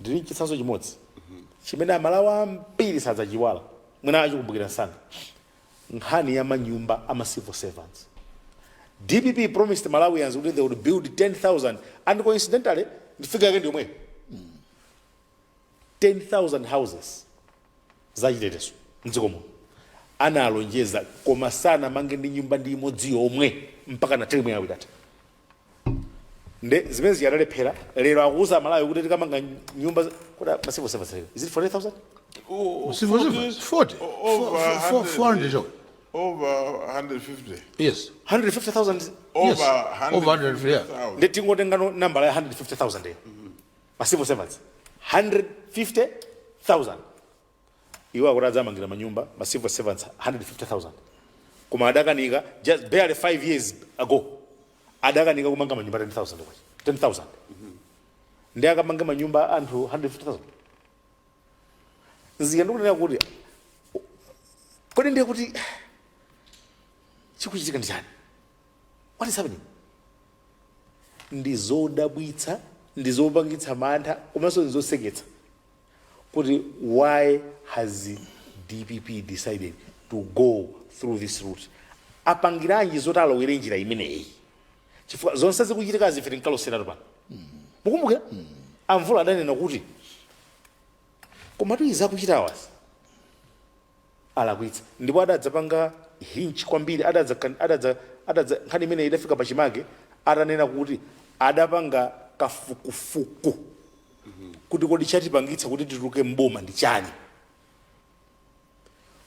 Ndili chitsanzo chimodzi chimene Amalawi ambiri sadzachiwala, mwina achikumbukira msanga, nkhani ya manyumba ama civil servants. DPP promised Malawians kuti they would build 10,000, and coincidentally ndifika yake ndiyomweyo, 10,000 houses zachitetezo mdziko muno. Analonjeza koma sanamange ndi nyumba ndi imodzi yomwe mpaka na term yawo idatha. Nde zimene ziyadalephera, lero akuuza Malawi kuti tikamanga nyumba kuti ma civil servants, is it 40,000? Civil servants 40. Over 400 choko. Over 150. Yes. 150,000. Over Yes. Over 150, yeah. 150,000. Nde tingotengano nambala ya 150,000 eyo, ma civil servants 150,000, iwo akuti adzamangira manyumba ma civil servants 150,000, koma adakanika just barely 5 years ago, adakanika kumanga manyumba 10,000 kwacha, 10,000. Ndi akamanga manyumba anthu 150,000? Nzika ndikunena kuti, kodi ndiye kuti chikuchitika ndi chani? What is happening? Ndi zodabwitsa, ndi zopangitsa mantha, komanso ndi zoseketsa kuti why has DPP decided to go through this route? Apangiranji zoti alowere njira imeneyi? Chifukwa zonse zikuchitika ife tinkaloseratu pano. Mukumbukira amvula adanena kuti komatu izi akuchitawa alakwitsa, ndipo adadzapanga hinch kwambiri, adadza nkhani imene idafika pachimake atanena kuti adapanga kafukufuku kuti kodi chatipangitsa kuti tituluke mboma ndi chani,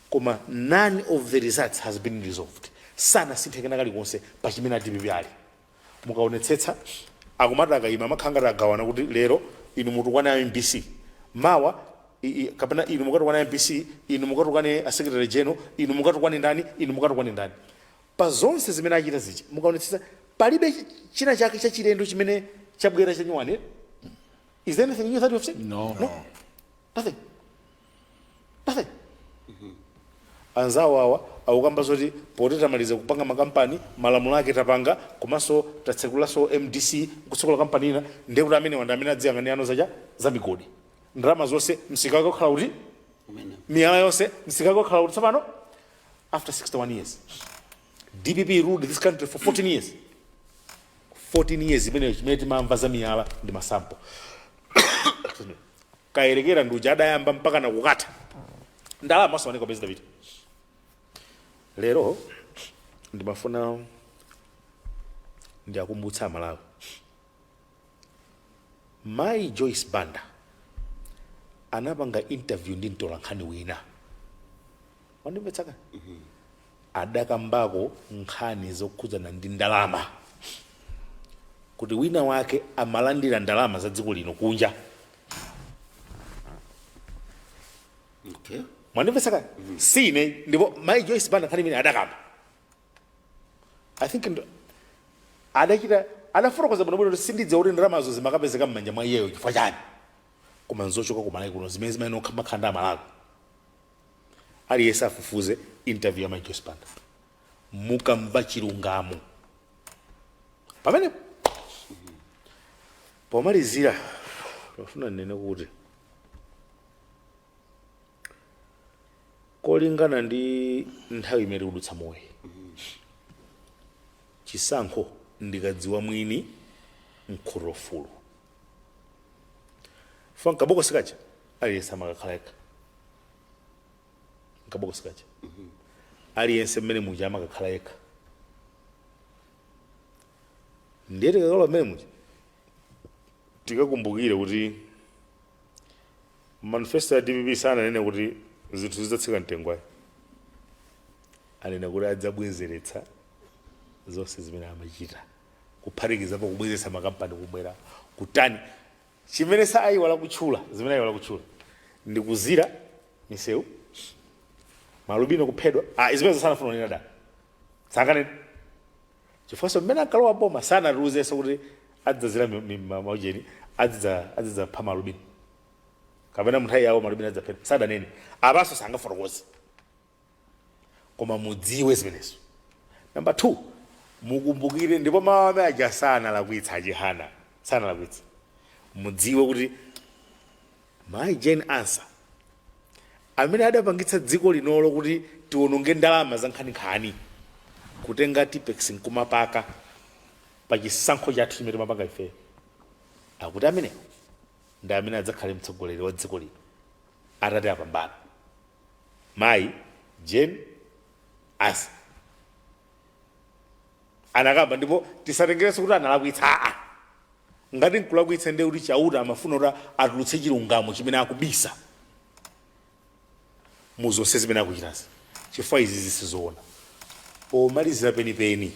koma none of the results has been resolved. Sanasinthe kena kalikonse pachimene a DPP ali. Mukaonetsetsa, akumati akayima amakhala ngati agawana kuti lero inu mutukwane a MBC, mawa kapena inu mukatukwane MBC, inu mukatukwane a secretary general, inu mukatukwane ndani, inu mukatukwane ndani. Pa zonse zimene achita zichi, mukaonetsetsa, palibe china chake chachilendo chimene chabwera chanyuwani. Is there anything new that you have seen? No. No, nothing, nothing. Anzawo awa akukamba zoti poti tamaliza kupanga makampani, malamulo ake tapanga, komanso tatsekulanso MDC, kutsekula kampani ina, ndiye kuti amene wanda amene adziyang'anirano zacha za migodi, ndalama zonse msika wake ukhala kuti Umene. miyala yonse msika wake ukhala kuti tsopano? After 61 years, DPP ruled this country for 14 years. 14 years imeneyo, chimene timamva za miyala ndi masampo. Kayerekera nduja adayamba mpaka nakukatha, ndalama asaoneka pezi David. Lero ndimafuna ndiakumbutsa Amalawi, Mayi Joyce Banda anapanga interview ndi mtolankhani wina, wandimvetsaka, adakambako nkhani zokhudzana ndi ndalama, kuti wina wake amalandira ndalama za dziko lino kunja. Mwandimvetsaka? Sine ndipo Mayi Joyce Banda nkhani imene adakamba, I think adachita adafotokoza bwinobwino kuti sindidziwa kuti ndalamazo zimakapezeka m'manja mwa iyeyo chifukwa chani, koma nzochoka ku Malawi kuno zimene zimayenera makhanda Amalawi. Aliyense afufuze interview ya Mayi Joyce Banda, mukamva chilungamo pamene. Pomalizira, pafuna ndinene kuti kolingana ndi nthawi imene tikudutsa moyo, chisankho ndikadziwa mwini mkhotofulu fa nkabokosi kaja, aliyense amakakhala yekha nkabokosi kaja, aliyense mmene muja amakakhala yekha. Ndiye tikakalowa mmene muja, tikakumbukire kuti manifesto ya DPP sananene kuti zinthu zidzatsika mtengo ayi, anena kuti adzabwezeretsa zonse zimene amachita, kuphatikizapo kubwezeretsa makampani kubwera kutani. Chimene sayiwala kutchula, zimene ayiwala kutchula ndi kuzira misewu, malubino kuphedwa. Ah, zimene sanafuna kunena da sankanena, chifukwa mmene ankalowa boma sanatiuzenso kuti adzazira maujeni, adzidzapha malubino, kapena munthawi yawo malubino adzaphedwa, sadanene. Apanso sangafotokoze, koma mudziwe zimenezo. Number 2, mukumbukire, ndipo mawu amene aja sanalakwitsa achihana, sanalakwitsa. Mudziwe kuti Mayi Jane Ansah amene adapangitsa dziko linolo kuti tiwononge ndalama za nkhaninkhani kutenga Tipex nkumapaka pa chisankho chathu chimene timapanga ifeyo, akuti amenewo ndi amene adzakhale mtsogoleri wa dziko lino atati apambana, Mayi Jane. Ansah anakamba, ndipo tisatengerenso kuti analakwitsa. Aa, ngati nkulakwitsa, ndiye kuti Chauta amafuna kuti atulutse chilungamo chimene akubisa mu zonse zimene akuchitazi, chifukwa izi zisizoona. Pomalizira penipeni,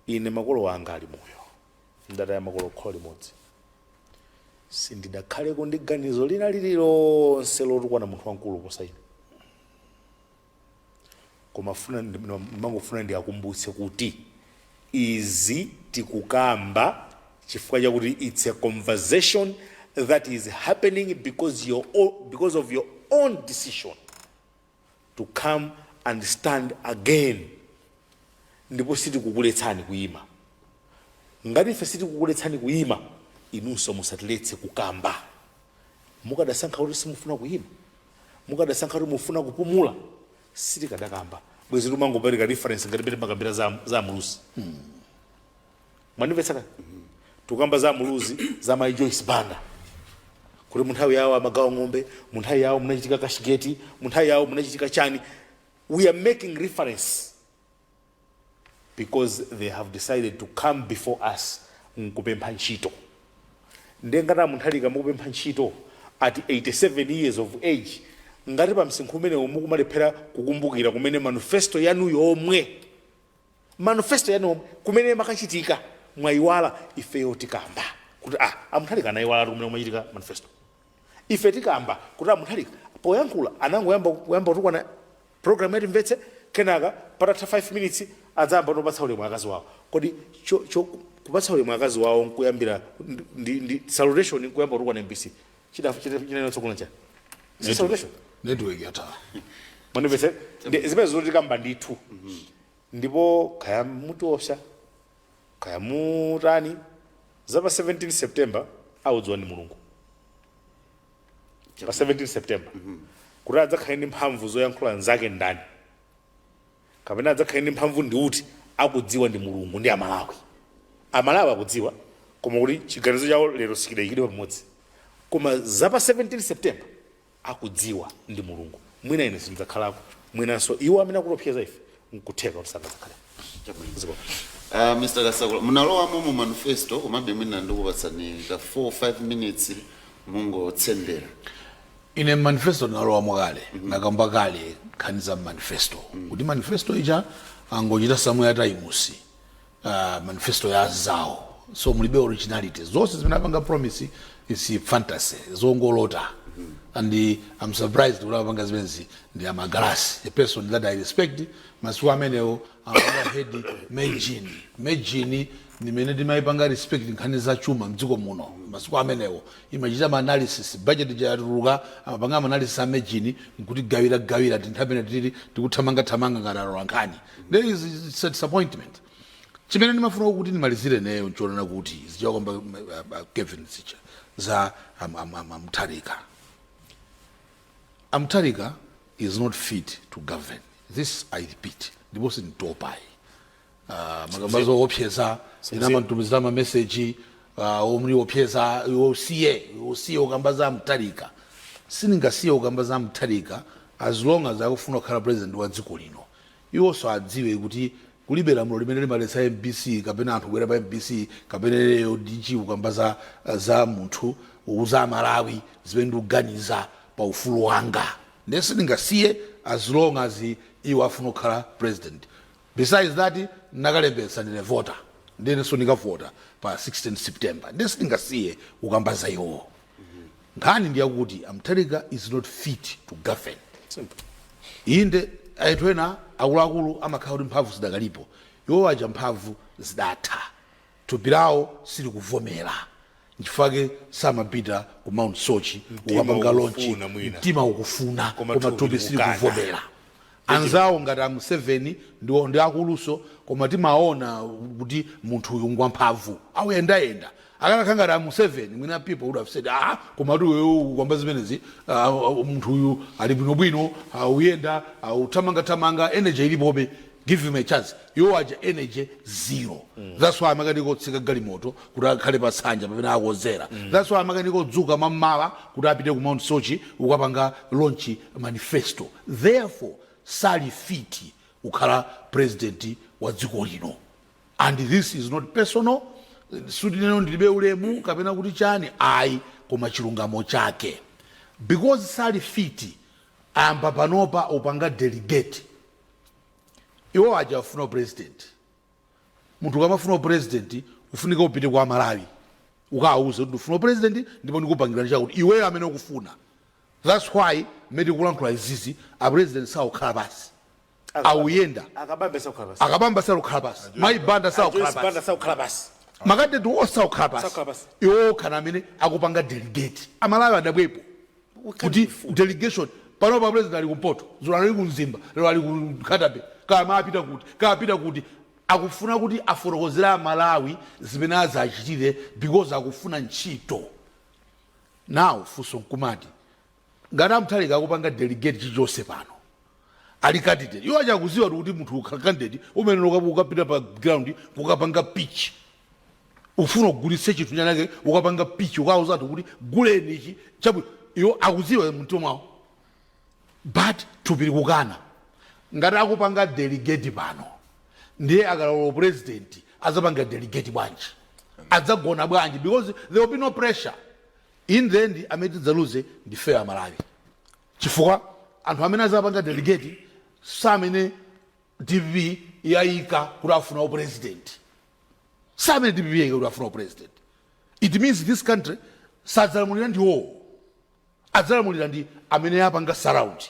ine makolo anga ali moyo, ndataya makolo kholo limodzi, sindidakhaleko ndi ganizo lina lililonse lotukwana munthu wamkulu kuposa ine. Koma funa ndimangofuna ndiakumbutse kuti izi tikukamba chifukwa chakuti it's a conversation that is happening because of your own decision to come and stand again. Ndipo sitikukuletsani kuyima. Ngati ife sitikukuletsani kuyima, inunso musatiletse kukamba. Mukadasankha kuti simufuna kuyima, mukadasankha kuti mufuna kupumula, sitikadakamba. Bwezi timangopereka reference ngati pete makambira za Muluzi. Mwandimvetsa kani? Tukamba za Muluzi, za Mai Joyce Banda, kuti munthawi yawo amagawa ng'ombe, munthawi yawo munachitika cashgate, munthawi yawo munachitika chani. We are making reference because they have decided to come before us nkupempha ntchito. Ndiye ngati aMutharika mukupempha ntchito at 87 years of age, ngati pa msinkhu umenewu mukumalephera kukumbukira kumene manifesto yanu yomwe, manifesto yanu yomwe kumene makachitika mwayiwala, ifeyo tikamba kuti ah, aMutharika anayiwala kumene kumachitika manifesto. Ife tikamba kuti aMutharika poyankhula anangoyamba kuyamba kutukwana program yatimvetse, kenaka patatha 5 minutes adzayamba kupatsa ulemu akazi wawo. Kodi cho kupatsa ulemu akazi wawo nkuyambira ndi salutation nkuyamba kutukwana MBC, chinena tsogolo chani? Si salutation. Network yatha. Mwandimvetse? Zimene zoti tikamba ndithu. Ndipo kaya mutiopsa, kaya mutani, za pa 17 September audziwa ndi Mulungu. Pa 17 September kuti adzakhale ndi mphamvu zoyankhula nzake ndani, kapena adzakhale ndi mphamvu ndi uti, akudziwa ndi Mulungu ndi Amalawi. Amalawi akudziwa, koma kuti chiganizo chawo lero sikidayikidwe pamodzi. Koma za pa 17 September akudziwa ndi Mulungu. Mwina ine sindidzakhalako, mwinanso iwo amene akutopseza ife nkutheka kuti sangadzakhale. Ziko. Mr. Kasakula, munalowamo mu manifesto, komabe mwina ndikupatsani ka 4 5 minutes mungotsendera. Ine manifesto ndinalowamo kale, nakamba kale nkhani za manifesto, kuti manifesto ija angochita somewhere Times, manifesto ya zawo, so mulibe originality. Zonse zimene apanga promise is fantasy, zongolota. And I'm surprised kuti apanga zimenezi ndi amagalasi, a person that I respect. Masiku amenewo amapanga head MAIGN. MAIGN ndimene timayipanga respect nkhani za chuma mdziko muno. Masiku amenewo imachita ma analysis, budget yatuluka, amapanga ma analysis a MAIGN nkuti gawira gawira tinthu amene tili tikuthamanga thamanga ngati alola nkhani. There is, it's a disappointment. Chimene ndimafuna kuti ndimalizire neyo nchonena kuti zichakwamba Kevin zicha za aMutharika. AMutharika is not fit to govern. This I repeat, ndipo sinditopayi. Makamba zoopseza, inamantumizira mameseji omwe opyeza, usiye, usiye ukamba za Mutharika. Sindingasiye ukamba za Mutharika as long as akufuna kukhala president wa dziko lino. Iwonso adziwe kuti kulibe lamulo limene limaletsa MBC kapena anthu kubwera pa MBC kapena leyo DG kukamba za munthu, za Malawi, zimene ndikuganiza pa ufulu wanga. Ndiye sindingasiye as long as iwo afuna kukhala president. Besides that, nakalembetsa, ndine voter, ndiyenso ndikavota pa 16 September. Ndiye sindingasiye kukamba za iwowo. Nkhani ndiyakuti aMutharika is not fit to govern. Simple. Inde, anthu ena akuluakulu amakhala kuti mphamvu zidakalipo. Iwo aja mphamvu zidatha, thupi lawo silikuvomera, nchifukwa samapita ku Mount Soche ukapanga launch. Ukufuna mwina. Mtima ukufuna, koma koma thupi thupi likukana. silikuvomera. Anzawo ngati a Museveni ndi akuluso, koma timaona kuti munthu uyu ngwamphamvu, akuyendayenda. Akanakhala ngati a Museveni, mwina people would have said, "Ah, koma ti wewe ukamba zimenezi, munthu uyu ali bwinobwino, uyenda, uthamangathamanga, energy ilipobe." Give him a chance. Iwo aja energy zero. That's why amakanika kutsika galimoto kuti akhale pasanja pamene akozera. That's why amakanika kudzuka mammawa kuti apite ku Mount Soche ukapanga launch manifesto. Therefore sali fit kukhala president wa dziko lino, and this is not personal. Sutineno ndilibe ulemu kapena kuti chani, ayi, koma chilungamo chake, because sali fit, ayamba panopa upanga delegate. Iwo aja afuna president. Munthu ukamafuna president, ufunika upite kwa Malawi, ukawauze kuti ndifuna president ndipo ndikupangirani chakuti, iweyo amene ukufuna. That's why mmene tikulankhula izizi, a president sakukhala pasi, awuyenda. Akabambe sakukhala pasi. Akabamba sakukhala pasi, Maibanda sakukhala Joyce Banda pasi. Sakukhala pasi. Ma candidate onse sakukhala pasi. Sakukhala pasi. Iwo okha amene akupanga delegate, Amalawi adabwepo kuti delegation panopa president ali kumpoto, zulo ali kumzimba, lero ali ku Nkhata Bay, kama apita kuti, kapita kuti. Akufuna kuti afotokozere Amalawi zimene azachitire because akufuna ntchito. Now funso nkumati, ngati Amutharika akupanga delegate chilichonse pano, ali candidate, iwo achakuziwa kuti munthu ukhala candidate umene ukapita pa ground kukapanga pitch, ufuna ugulitse chinthu chanake, ukapanga pitch, ukauza anthu kuti guleni ichi chabwino. Iwo akuziwa mtima mwawo, but thupi likukana. Ngati akupanga delegate pano, ndiye akalowa president azapanga delegate bwanji? Adzagona bwanji? Because there will be no pressure. In the end, amene tidzaluze ndi feyo Amalawi, chifukwa anthu amene azapanga delegate samene DPP yayika kuti afuna upresident, samene DPP yayika kuti afuna upresident. It means this country sadzalamulira ndiwowo, adzalamulira ndi amene apanga surround,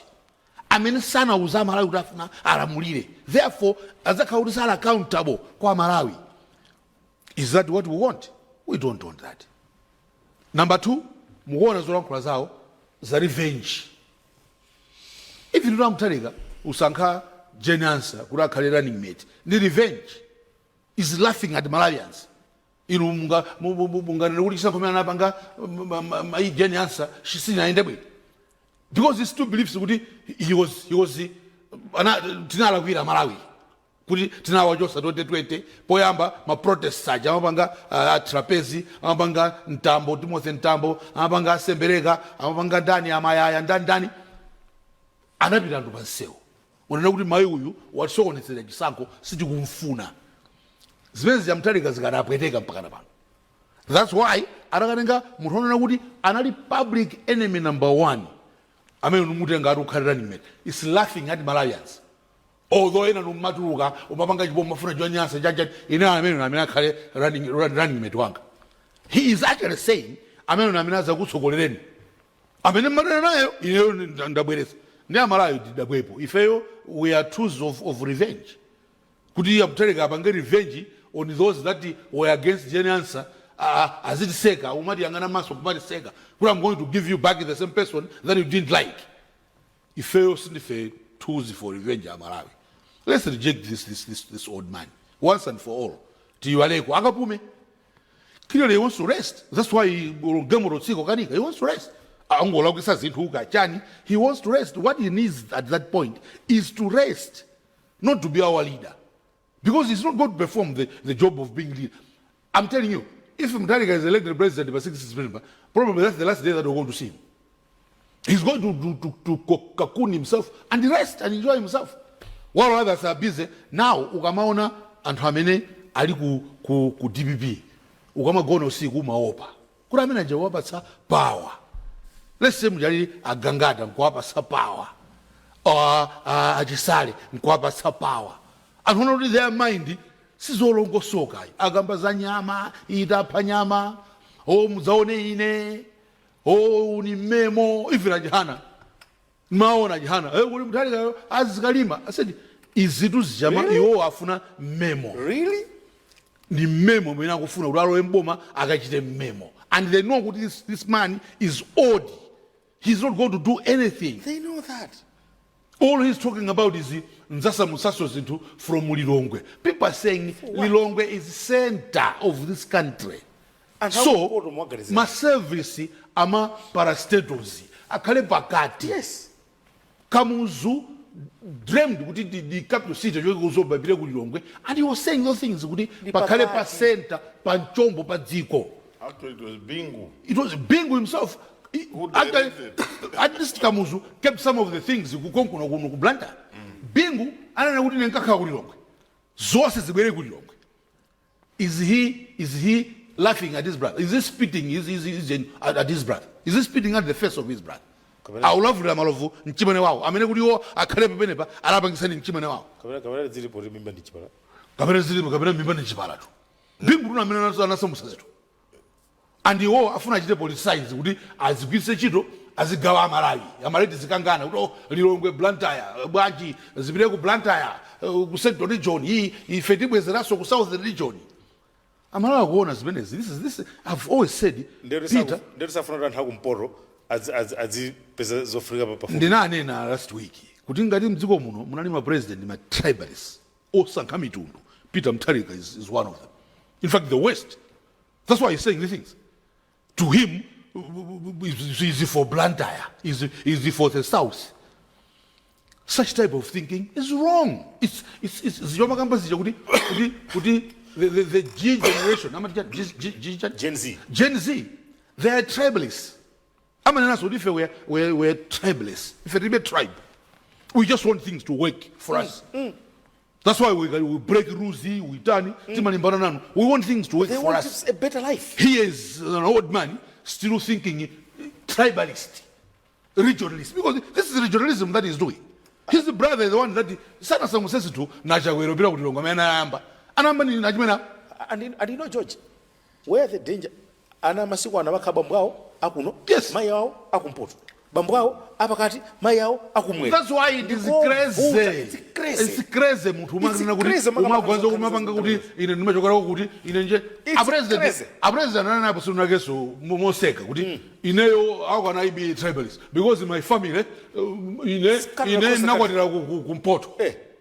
amene sanauza Amalawi kuti afuna alamulire. Therefore adzakhala kuti sali accountable kwa Amalawi. Is that what we want? We don't want that. Number two, mukuona zolankhula zawo za revenge. Even Mutharika usankha Jane Ansah kuti akhale running mate ndi revenge, is laughing at Malawians. Inu munganene kuti chisankho chimene anapanga Jane Ansah sichinaende bwino, because he still believes kuti he was ana tinalakwira Malawi kuti tinawachosa 2020. Poyamba ma protests aja amapanga Trapezi, amapanga Mtambo, Timothy Mtambo, amapanga Asembereka, amapanga ndani, Amayaya, ndani ndani, anapita anthu pansewu unena kuti mayi uyu watisokonetsera chisankho, sitikumfuna. Zimene zija Mutharika zikanapweteka mpakana pano. That's why atakatenga munthu onena kuti anali public enemy number one, amene numutenga ati ukhalira nimene, is laughing at Malawians. Although ena numatuluka umapanga chipo, umafuna chonyansa chacha, ine amene akhale running mate wanga. He is actually saying amene azakutsogolereni, amene mmatena nayo, ineyo ndabweresa ndi Amalawi tidabwepo. Ifeyo we are tools of revenge, kuti Amutharika apange revenge on those that were against Jane Ansah. Azitiseka, umatiyang'ana maso kumatiseka kuti I'm going to give you back the same person that you didn't like. Ifeyo sindife tools for revenge. Amalawi, let's reject this old man once and for all. Tiyiwaleko, akapume. Clearly he wants to rest. That's why galimoto tsiko kanika. He wants to rest. Angolakwisa zinthu kachani, he wants to rest. What he needs at that point is to rest, not to be our leader, because he's not going to perform the job of being leader. I'm telling you, if Mutharika is elected president by 6 September, probably that's the last day that we're going to see him. He's going to cocoon himself and rest and enjoy himself while others are busy. Now ukamaona anthu amene ali ku DPP, ukamagona usiku umaopa kuti amene aja wapatsa power, let's say mujali Agangata nkuwapatsa power, Achisale nkuwapatsa power, anthu ona kuti their mind sizolongosoka. Akamba za nyama, itapha nyama, o mudzaone ine, o ni mmemo. Even Ajihana, maona Ajihana, eh, kuti Mutharika azikalima. I said izitu zijama. Really? Iwo afuna mmemo. Really? Ndi mmemo umene akufuna kuti alowe mboma, akachite mmemo, and they know kuti this man is old. He's not going to do anything. They know that. All he's talking about is nzasamusaso zinthu from Lilongwe. People are saying Lilongwe is center of this country. Anthu So akumpoto mwaganizira. Ma service ama parastatals akhale pakati. Yes. Kamuzu dreamed kuti the capital city choke ku Zomba ipite ku Lilongwe, and he was saying those things kuti pakhale pa center, pa mchombo pa dziko. Actually, it was Bingu. It was Bingu himself. Who Actually, directed. at least Kamuzu kept some of the things kukonkuno kuno ku Blantyre. Bingu ananena kuti ine nkakhala ku Lilongwe, zonse zibwere ku Lilongwe. Is he laughing at his brother? Is he spitting at his brother? Is he spitting at the face of his brother? Aulavulira malovu mchimene wawo amene kuti iwo akhale pamenepa alapangisani mchimene wawo. Kapena zilipo kuti mimba ndi chipala. Kapena zilipo, kapena mimba ndi chipalatu. Bingu tuna amene anasamusa zinthu, and iwo afuna achite politicize kuti azigwiritse ntchito, azigawa Amalawi. Amalawi tizikangana kuti, oh, Lilongwe, Blantyre, bwanji zipite ku Blantyre, ku Central Region iyi, ife tibwezeranso ku South Region. Amalawi akuona zimenezi. This I've always said, Peter. Ndetu safuna kuti anthu akumpoto azipeza zofunika pafupi. Ndinanena last week kuti ngati mdziko muno munali ma president ma tribalists osankha mitundu, Peter Mutharika is one of them, in fact the worst. That's why he's saying these things. To him is for Blantyre, is for the South. Such type of thinking is wrong. It's zichomakamba zija kuti the G generation, amati G, G, G, G, Gen Z. Gen Z, they are tribalists. Amanena kuti ife we're tribalists, ife tilibe tribe, we just want things to work for us. That's why we break rules, we tani, timalimbana nanu. We want things to work They for want us. a better life. He is an old man still thinking tribalist, regionalist, because this is regionalism that he's doing. His brother is the one that sana samusesi tu nachakwera pira kuti Lilongwe amene anayamba anayamba ni nachimena. And you know, George, where the danger, ana masiku ana makhala bambo awo akuno, mayi awo akumpoto, bambo awo apakati, mayi awo akumwera. That's why it is Ndikovuta. crazy. It's crazy. It's crazy. Munthu umanena kuti Crazy, umagwanza kumapanga kuti ine ndimachokera kuti ine nje It's a president crazy. A president ananapo sinunakeso moseka kuti ineyo, how can I be tribalist, because in my family ine Cut ine across the nakwatira kumpoto.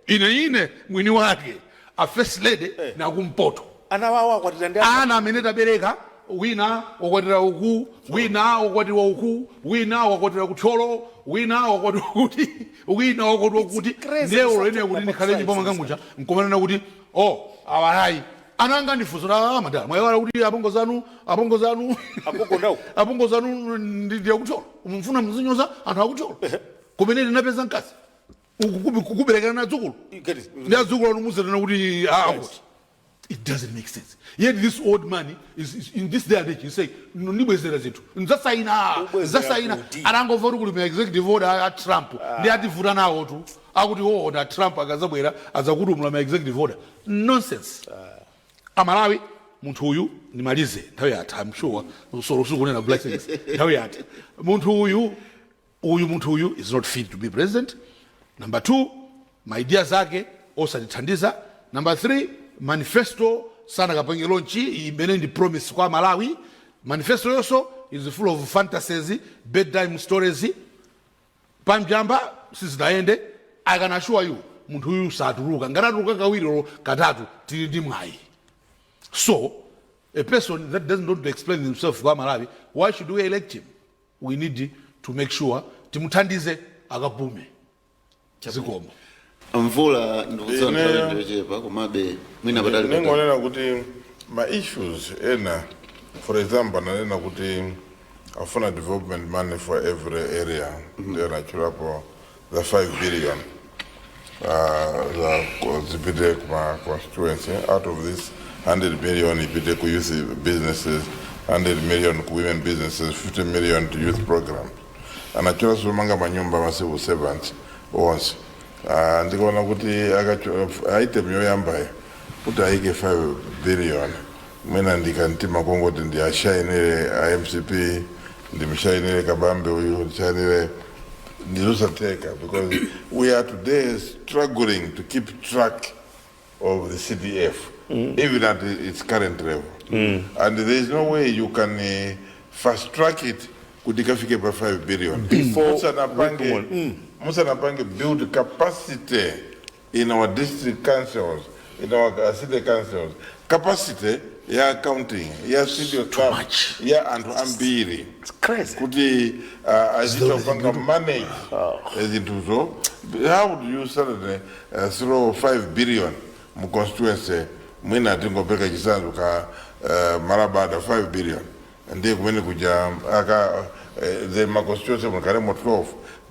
Ine mwini wake a first lady nakumpoto. Ana wawo akwatira ndi Ana amene tabereka, wina wakwatira uku, wina wakwatira uku, wina wakwatira kuThyolo, wina wakwatira kuti, wina wakwatira kuti. Crazy. Ndiye ulo ine kuti ndikhale nyumba mwanga muja nkomanena kuti, oh, awalayi ana anga, ndifunso la madala mwayewala kuti apongozi anu Agogo ndawo. Apongozi anu ndiye kuThyolo, mumfuna mzinyoza anthu akuThyolo kumene ndinapeza mkazi kuberekana na dzukulu. You get it? Ndi adzukulu anu muzatana kuti akuti it doesn't make sense. Yet this old man is in this day and age, he say, ndibwezera zinthu, nzasaina. Ubwezera Nzasaina. kuti? Arangomva kuti kuli ma executive order a Trump, ndi ativuta nawo tu, akuti woona Trump akazabwera adzakutumula ma executive order. Nonsense. Amalawi, munthu uyu, ndimalize, nthawi yatha, I'm sure solo sukunena blessings, nthawi yatha. Munthu uyu uyu munthu uyu is not fit to be president. Number two, ma idea zake osatithandiza. Number three, manifesto sanakapange launch imene ndi promise kwa Malawi. Manifesto yonso is full of fantasies, bedtime stories. Pamjamba sizidayende. I can assure you, munthu uyu satuluka. Ngati atuluka kawiri olo katatu, tili ndi mwayi. So a person that doesn't want to explain himself kwa Malawi, why should we elect him? We need to make sure timuthandize akapume. Zikomo. Mvula, ndikudziwa nthawi ndiyochepa, komabe mwina patali patali. Ningonena kuti ma issues ena, for example, ananena kuti afuna development money for every area, ndiyo nachulapo the 5 billion zipite kuma constituency. Out of this, 100 million ipite ku youth businesses, 100 million ku women businesses, 50 million to youth program. Anachula somanga manyumba ma civil servants onse. Ndikuona kuti item yoyambayo kuti ayike 5 billion, mwina ndikantima kongoti ndi ashayinire a MCP, ndimshayinire Kabambe uyu, ndishayinire, ndizosatheka, because we are today struggling to keep track of the CDF, even at its current level. And there is no way you can fast track it kuti ikafike pa 5 billion Before musanapange build capacity in our district councils, in our city councils, capacity Ya accounting, ya studio staff, much. Ya anthu ambiri It's crazy. kuti azita kupanga manage zinthuzo. How do you suddenly throw 5 billion mu constituency? Mwina tingopeka chisanzo ka Malabada, 5 billion ndiye kumene kuja aka the ma constituency mukalemo 12,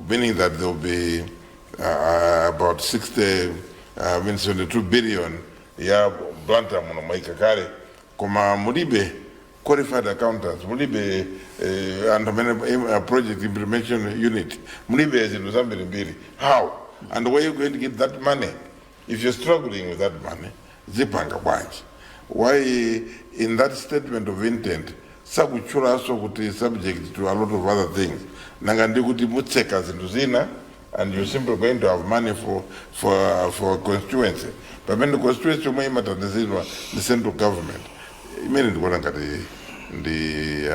meaning that there will be about 60, I mean 72 billion ya Blantyre muno mwaika kale, koma mulibe qualified accountants, mulibe anthu amene project implementation unit, mulibe zinthu zambirimbiri. How and where you going to get that money if you're struggling with that money? Zipanga bwanji? Why in that statement of intent sakutchulanso kuti subject to a lot of other things? Nanga ndi kuti mutseka zinthu zina and you're simply going to have money for constituency, pamene constituency yomwe imathandizidwa ndi central government? Imene ndikuona ngati ndi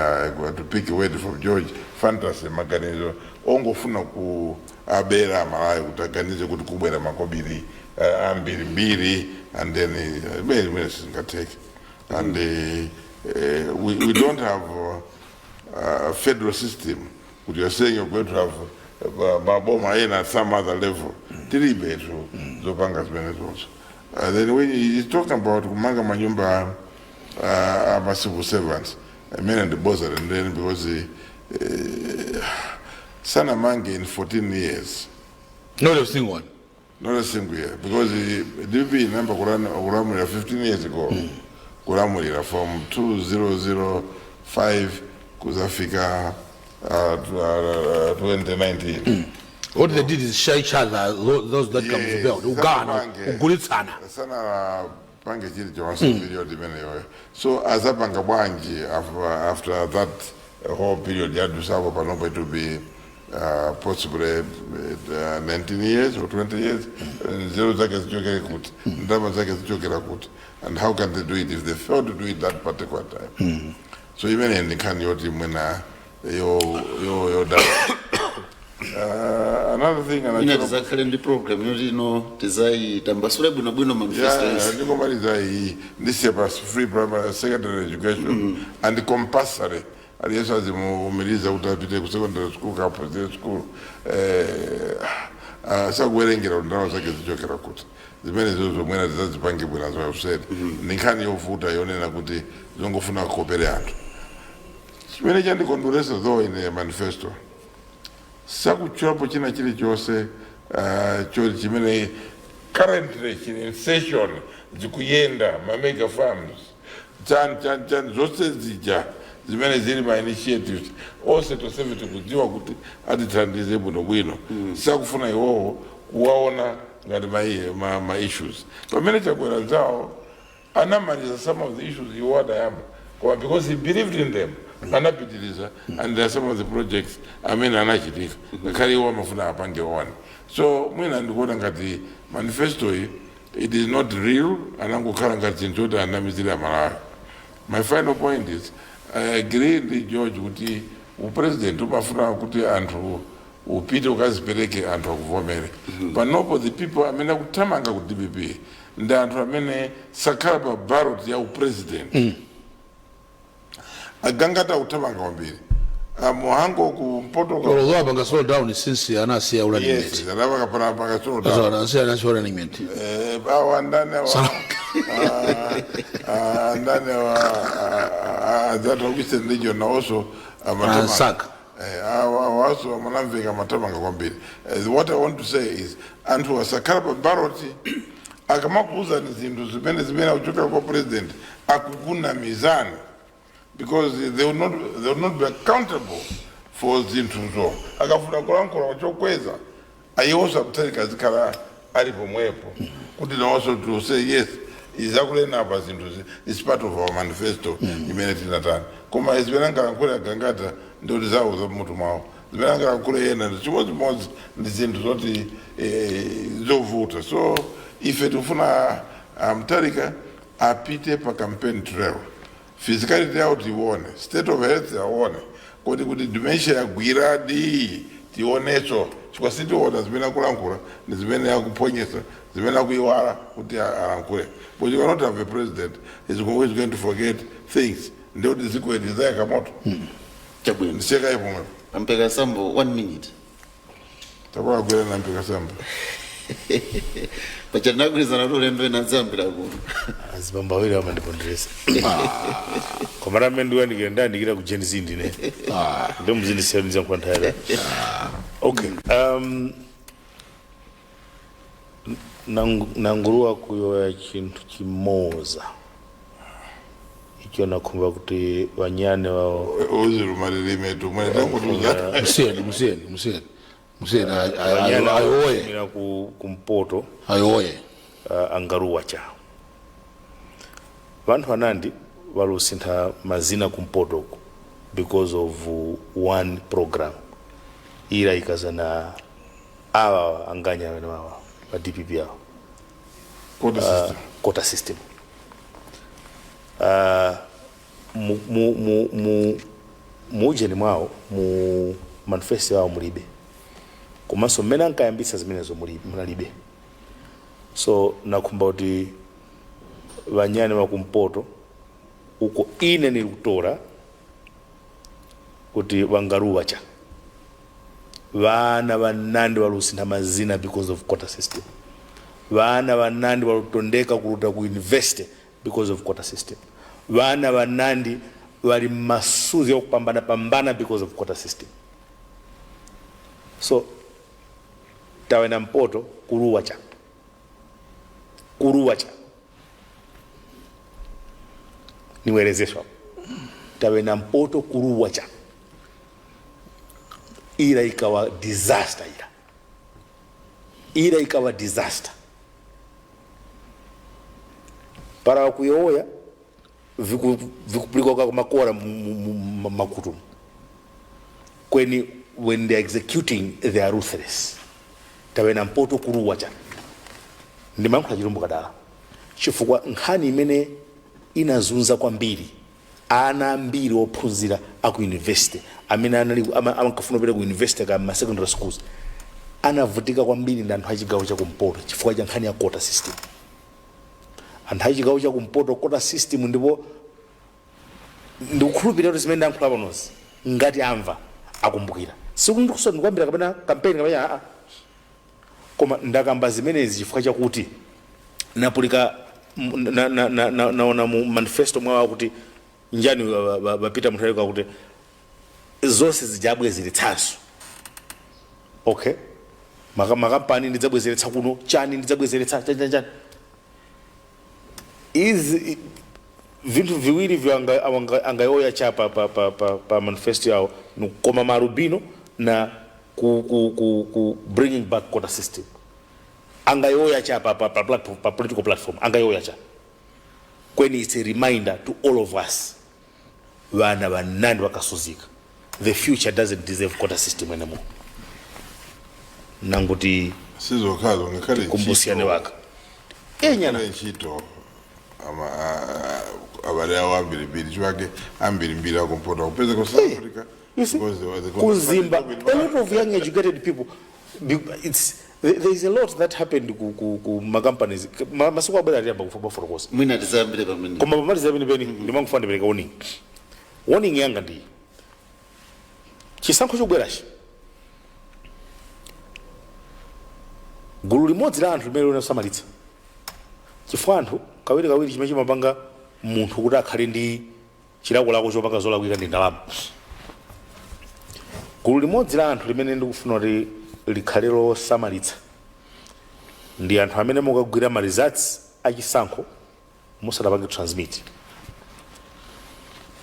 to pick a word from George, fantasy, maganizo ongofuna ku abera Amalawi kuti aganize kuti kubwera makobiri ambirimbiri, and then imene sizingatheke. And we don't have a federal system kuti you're saying you're going to have maboma ena at some other level. Tilibe tu zopanga zimene zonso. Then when he's talking about kumanga manyumba ama civil servants, imene ndiboza lendeni, because sanamange in 14 years. Not a single one. Not a single year, because the DPP inayamba kulamulira 15 years ago, kulamulira from 2005 kuzafika 2019. What they did is share each other, those that come to build, ugana, Sanapange. Ugulitsana. Sana pange chilichonse period imeneyoyo. So azapanga bwanji after that whole period yadusapo? Panopo it will be possibly 19 years or 20 years. Nzeru zake zichokere kuti? Ndalama zake zichokera kuti? And how can they do it if they fail to do it that particular time? So imene ndi nkhani yoti mwina yo another thing Ina tizakhale ndi program yoti ino tizayitambasule bwinobwino manifesto yonse. Ndingomaliza iyi, ndisiye pa free primary secondary education and compulsory. Aliyense azimuumiriza kuti apite ku secondary school, kaphunzire school. Sakuwerengera kuti ndalama zake zichokera kuti. Zimene zozo zomwena zizazipange bwino. As I've said, ndi nkhani yovuta yonena kuti zongofuna kukopere anthu. Chimene chandikondweresa though in the manifesto, sakutchulapo china chilichonse cho chimene currently chili in session, zikuyenda, ma mega farms, chan chan chan, zonse zija zimene zili ma initiatives onse tonsefe tikudziwa kuti atithandize bwinobwino. Sakufuna iwowo kuwaona ngati ma issues, pamene Chakwera zawo anamaliza some of the issues iwo adayamba, koma because he believed in them anapitiriza, and there are some of the projects amene anachitika ngakhale iwo amafuna apange one. So mwina ndikuona ngati manifesto iyi, it is not real, anangokhala ngati chinthu choti anamizira Malawi. My final point is, I agree ndi George kuti upresident umafuna kuti anthu upite ukazipereke, anthu akuvomere. Panopo the people amene akuthamanga ku DPP ndi anthu amene sakhala pa ballot ya upresident. Agangata akuthamanga kwambiri, Muhango kumpoto. Although apanga slow down since anasiya running mate. Anapanga slow down. That's what anasiya running mate. Awa ndani awa? Ndani awa adzathu ku Eastern Region nawonso amathamanga. Saka. Awaso amanamveka amathamanga kwambiri. What I want to say is, anthu asakhala pa ballot. Akamakuuzani zinthu zimene akuchokera kwa president, akukunamizani, because they will not be accountable for zinthuzo. Akafuna kulankhula chokweza, ayiwonso akutsalika azikhala ali pomwepo kuti nawonso to say yes, izakulena apa zinthu is part of our manifesto imene tinatani. Koma zimene angalankhule Agangata ndikuti zawo za mutu mwawo, zimene angalankhule ena ndi chimodzimodzi, ndi zinthu zoti zovuta. So ife tikufuna Mutharika apite pa campaign trail, physicality yawo tiione, state of health aone kuti dementia yagwiradi. Tionetso chifukwa sitiona zimene akulankhula ndi zimene akuphonyesa, zimene akuiwala kuti alankhule. But you cannot have a president is always going to forget things, ndikuti dziko ili lizayaka moto. Chabwino. Ndisiyekaye pomwepo. Ampeka Sambo, one minute. Takwagwera na Mpeka Sambo. Pacha tinagwirizana kuti ulendo ena adzayambira kuno. Azibambo awiri amandipondereza, koma ramene ndikuyandikira, ndayandikira ku Gen Z ndine ndo muzindisiyaniza nkhwanthayira. Okay, nanguruwa kuyoya chinthu chimoza icho nakhumba kuti vanyane wawo Uzilumalilime tumwe tangutuza. Musiyeni, musiyeni, musiyeni, musiyeni. Vanyane Ayoye. awo kumpoto. Ayoye. Angaruwa cha vanthu anandi valusintha mazina kumpoto uku because of one program ira ikazana awa anganya amene wawa pa DPP awa. Quota system. Quota system. Mu ujeni mwawo, mu manifesto yawo mulibe, komanso mmene ankayambitsa zimenezo munalibe. So nakhumba kuti vanyane vakumpoto uko ine nili kutora kuti vangaruwa cha vana vanandi valusintha mazina because of quota system, vana vanandi valutondeka kuluta ku university because of quota system, vana vanandi vali mmasuzi okupambana pambana because of quota system. So tawena mpoto kuluwa cha kuluwa cha niwerezeswa tawena mpoto kuluwa cha ila ikawa disaster, ila ikawa disaster para kuyoya vikupulikwa kwa makora makutu kweni. When they are executing, they are ruthless. Tawena mpoto kuluwa cha ndimayankhula chilumbu kadala chifukwa nkhani imene inazunza kwambiri ana ambiri ophunzira aku university amene ankafuna kupita ku university ka ma secondary schools anavutika kwambiri ndi anthu achigawo chakumpoto chifukwa cha nkhani ya quota system. Anthu achigawo chakumpoto, quota system. Ndipo ndikukhulupirira kuti zimene ndayankhula panozi, ngati amva akumbukira. Sikundikusoni ndikuyambira kapena kampeni kapena aa, koma ndakamba zimenezi chifukwa chakuti napulika naona mu manifesto mwawo kuti njani bapita Mutharika kuti zonse zijabwezeretsanso. Okay, makampani ndidzabwezeretsa kuno, chani ndidzabwezeretsa, chani chani chani. Izi vinthu viwiri vyo angayoya cha pa manifesto yawo nikukoma marubino na ku bringing back quota system. Angayoya cha pa political platform angayoya cha kweni. It's a reminder to all of us, vana vanandi vakasuzika, the future doesn't deserve quota system anymore. Nanguti Sizokhazo, ngakhale kumbusiyane waka enyana. Ngakhale ntchito abale awo ambirimbiri chifukwa ambirimbiri akumpoto kupeza ku South Africa. You see, because they kuzimba a lot of young educated people, there is a lot that happened ku ma companies. Masiku abwera atiyamba kufotokoza. Mwina tizayambire pamene. Koma pamaliza pene peni ndimangofuna ndipereka warning. Warning yanga ndi chisankho chobwerachi, gulu limodzi la anthu limene linasamalitsa, chifukwa anthu kawiri kawiri chimene chimapanga munthu kuti akhale ndi chilakolako chopanga zolakwika ndi ndalama. Gulu limodzi la anthu limene ndikufuna kuti likhale losamalitsa ndi anthu amene mukagwira ma results achisankho musanapange transmit.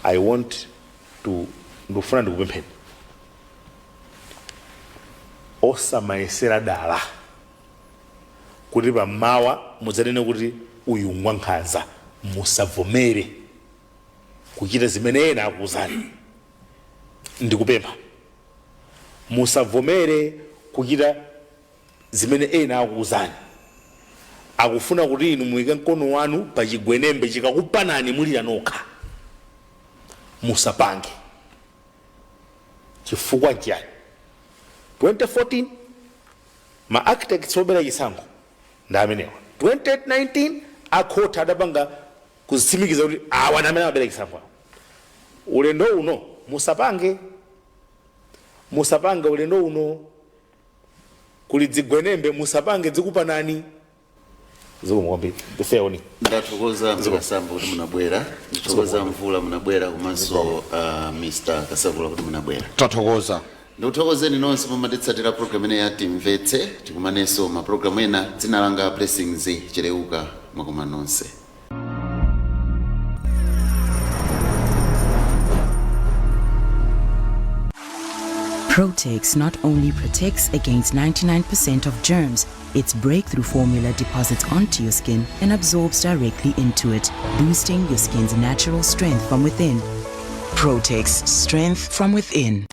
I want to ndikufuna ndikupempheni, osamayesera dala kuti pamawa mudzanene kuti uyu ngwankhanza. Musavomere kuchita zimene ena akuuzani. Ndikupempha, musavomere kuchita zimene ena akuuzani. Akufuna kuti inu muyike mkono wanu pa chigwenembe, chikakupanani mulira nokha. Musapange. Chifukwa nchiyani? 2014 ma architects obera chisankho ndi amenewa. 2019 akhoti adapanga kuzitsimikiza kuti awa ndi amene amabera chisankho awa. Ulendo uno musapange, musapange ulendo uno kuli dzigwenembe, musapange, dzikupanani. Zikomo kwambiri, ifeoni. Ndathokoza Mkasambo kuti munabwera, ndathokoza Mvula munabwera, komanso Mr Kasakula kuti munabwera. Tathokoza. Ndikuthokozeni nonse pomatitsatira program ine ya Timvetse. Tikumanenso ma program ena. Dzina langa Blessings Cheleuka. Mwakoma nonse. Protex not only protects against 99% of germs, its breakthrough formula deposits onto your skin and absorbs directly into it, boosting your skin's natural strength from within. Protex, strength from within.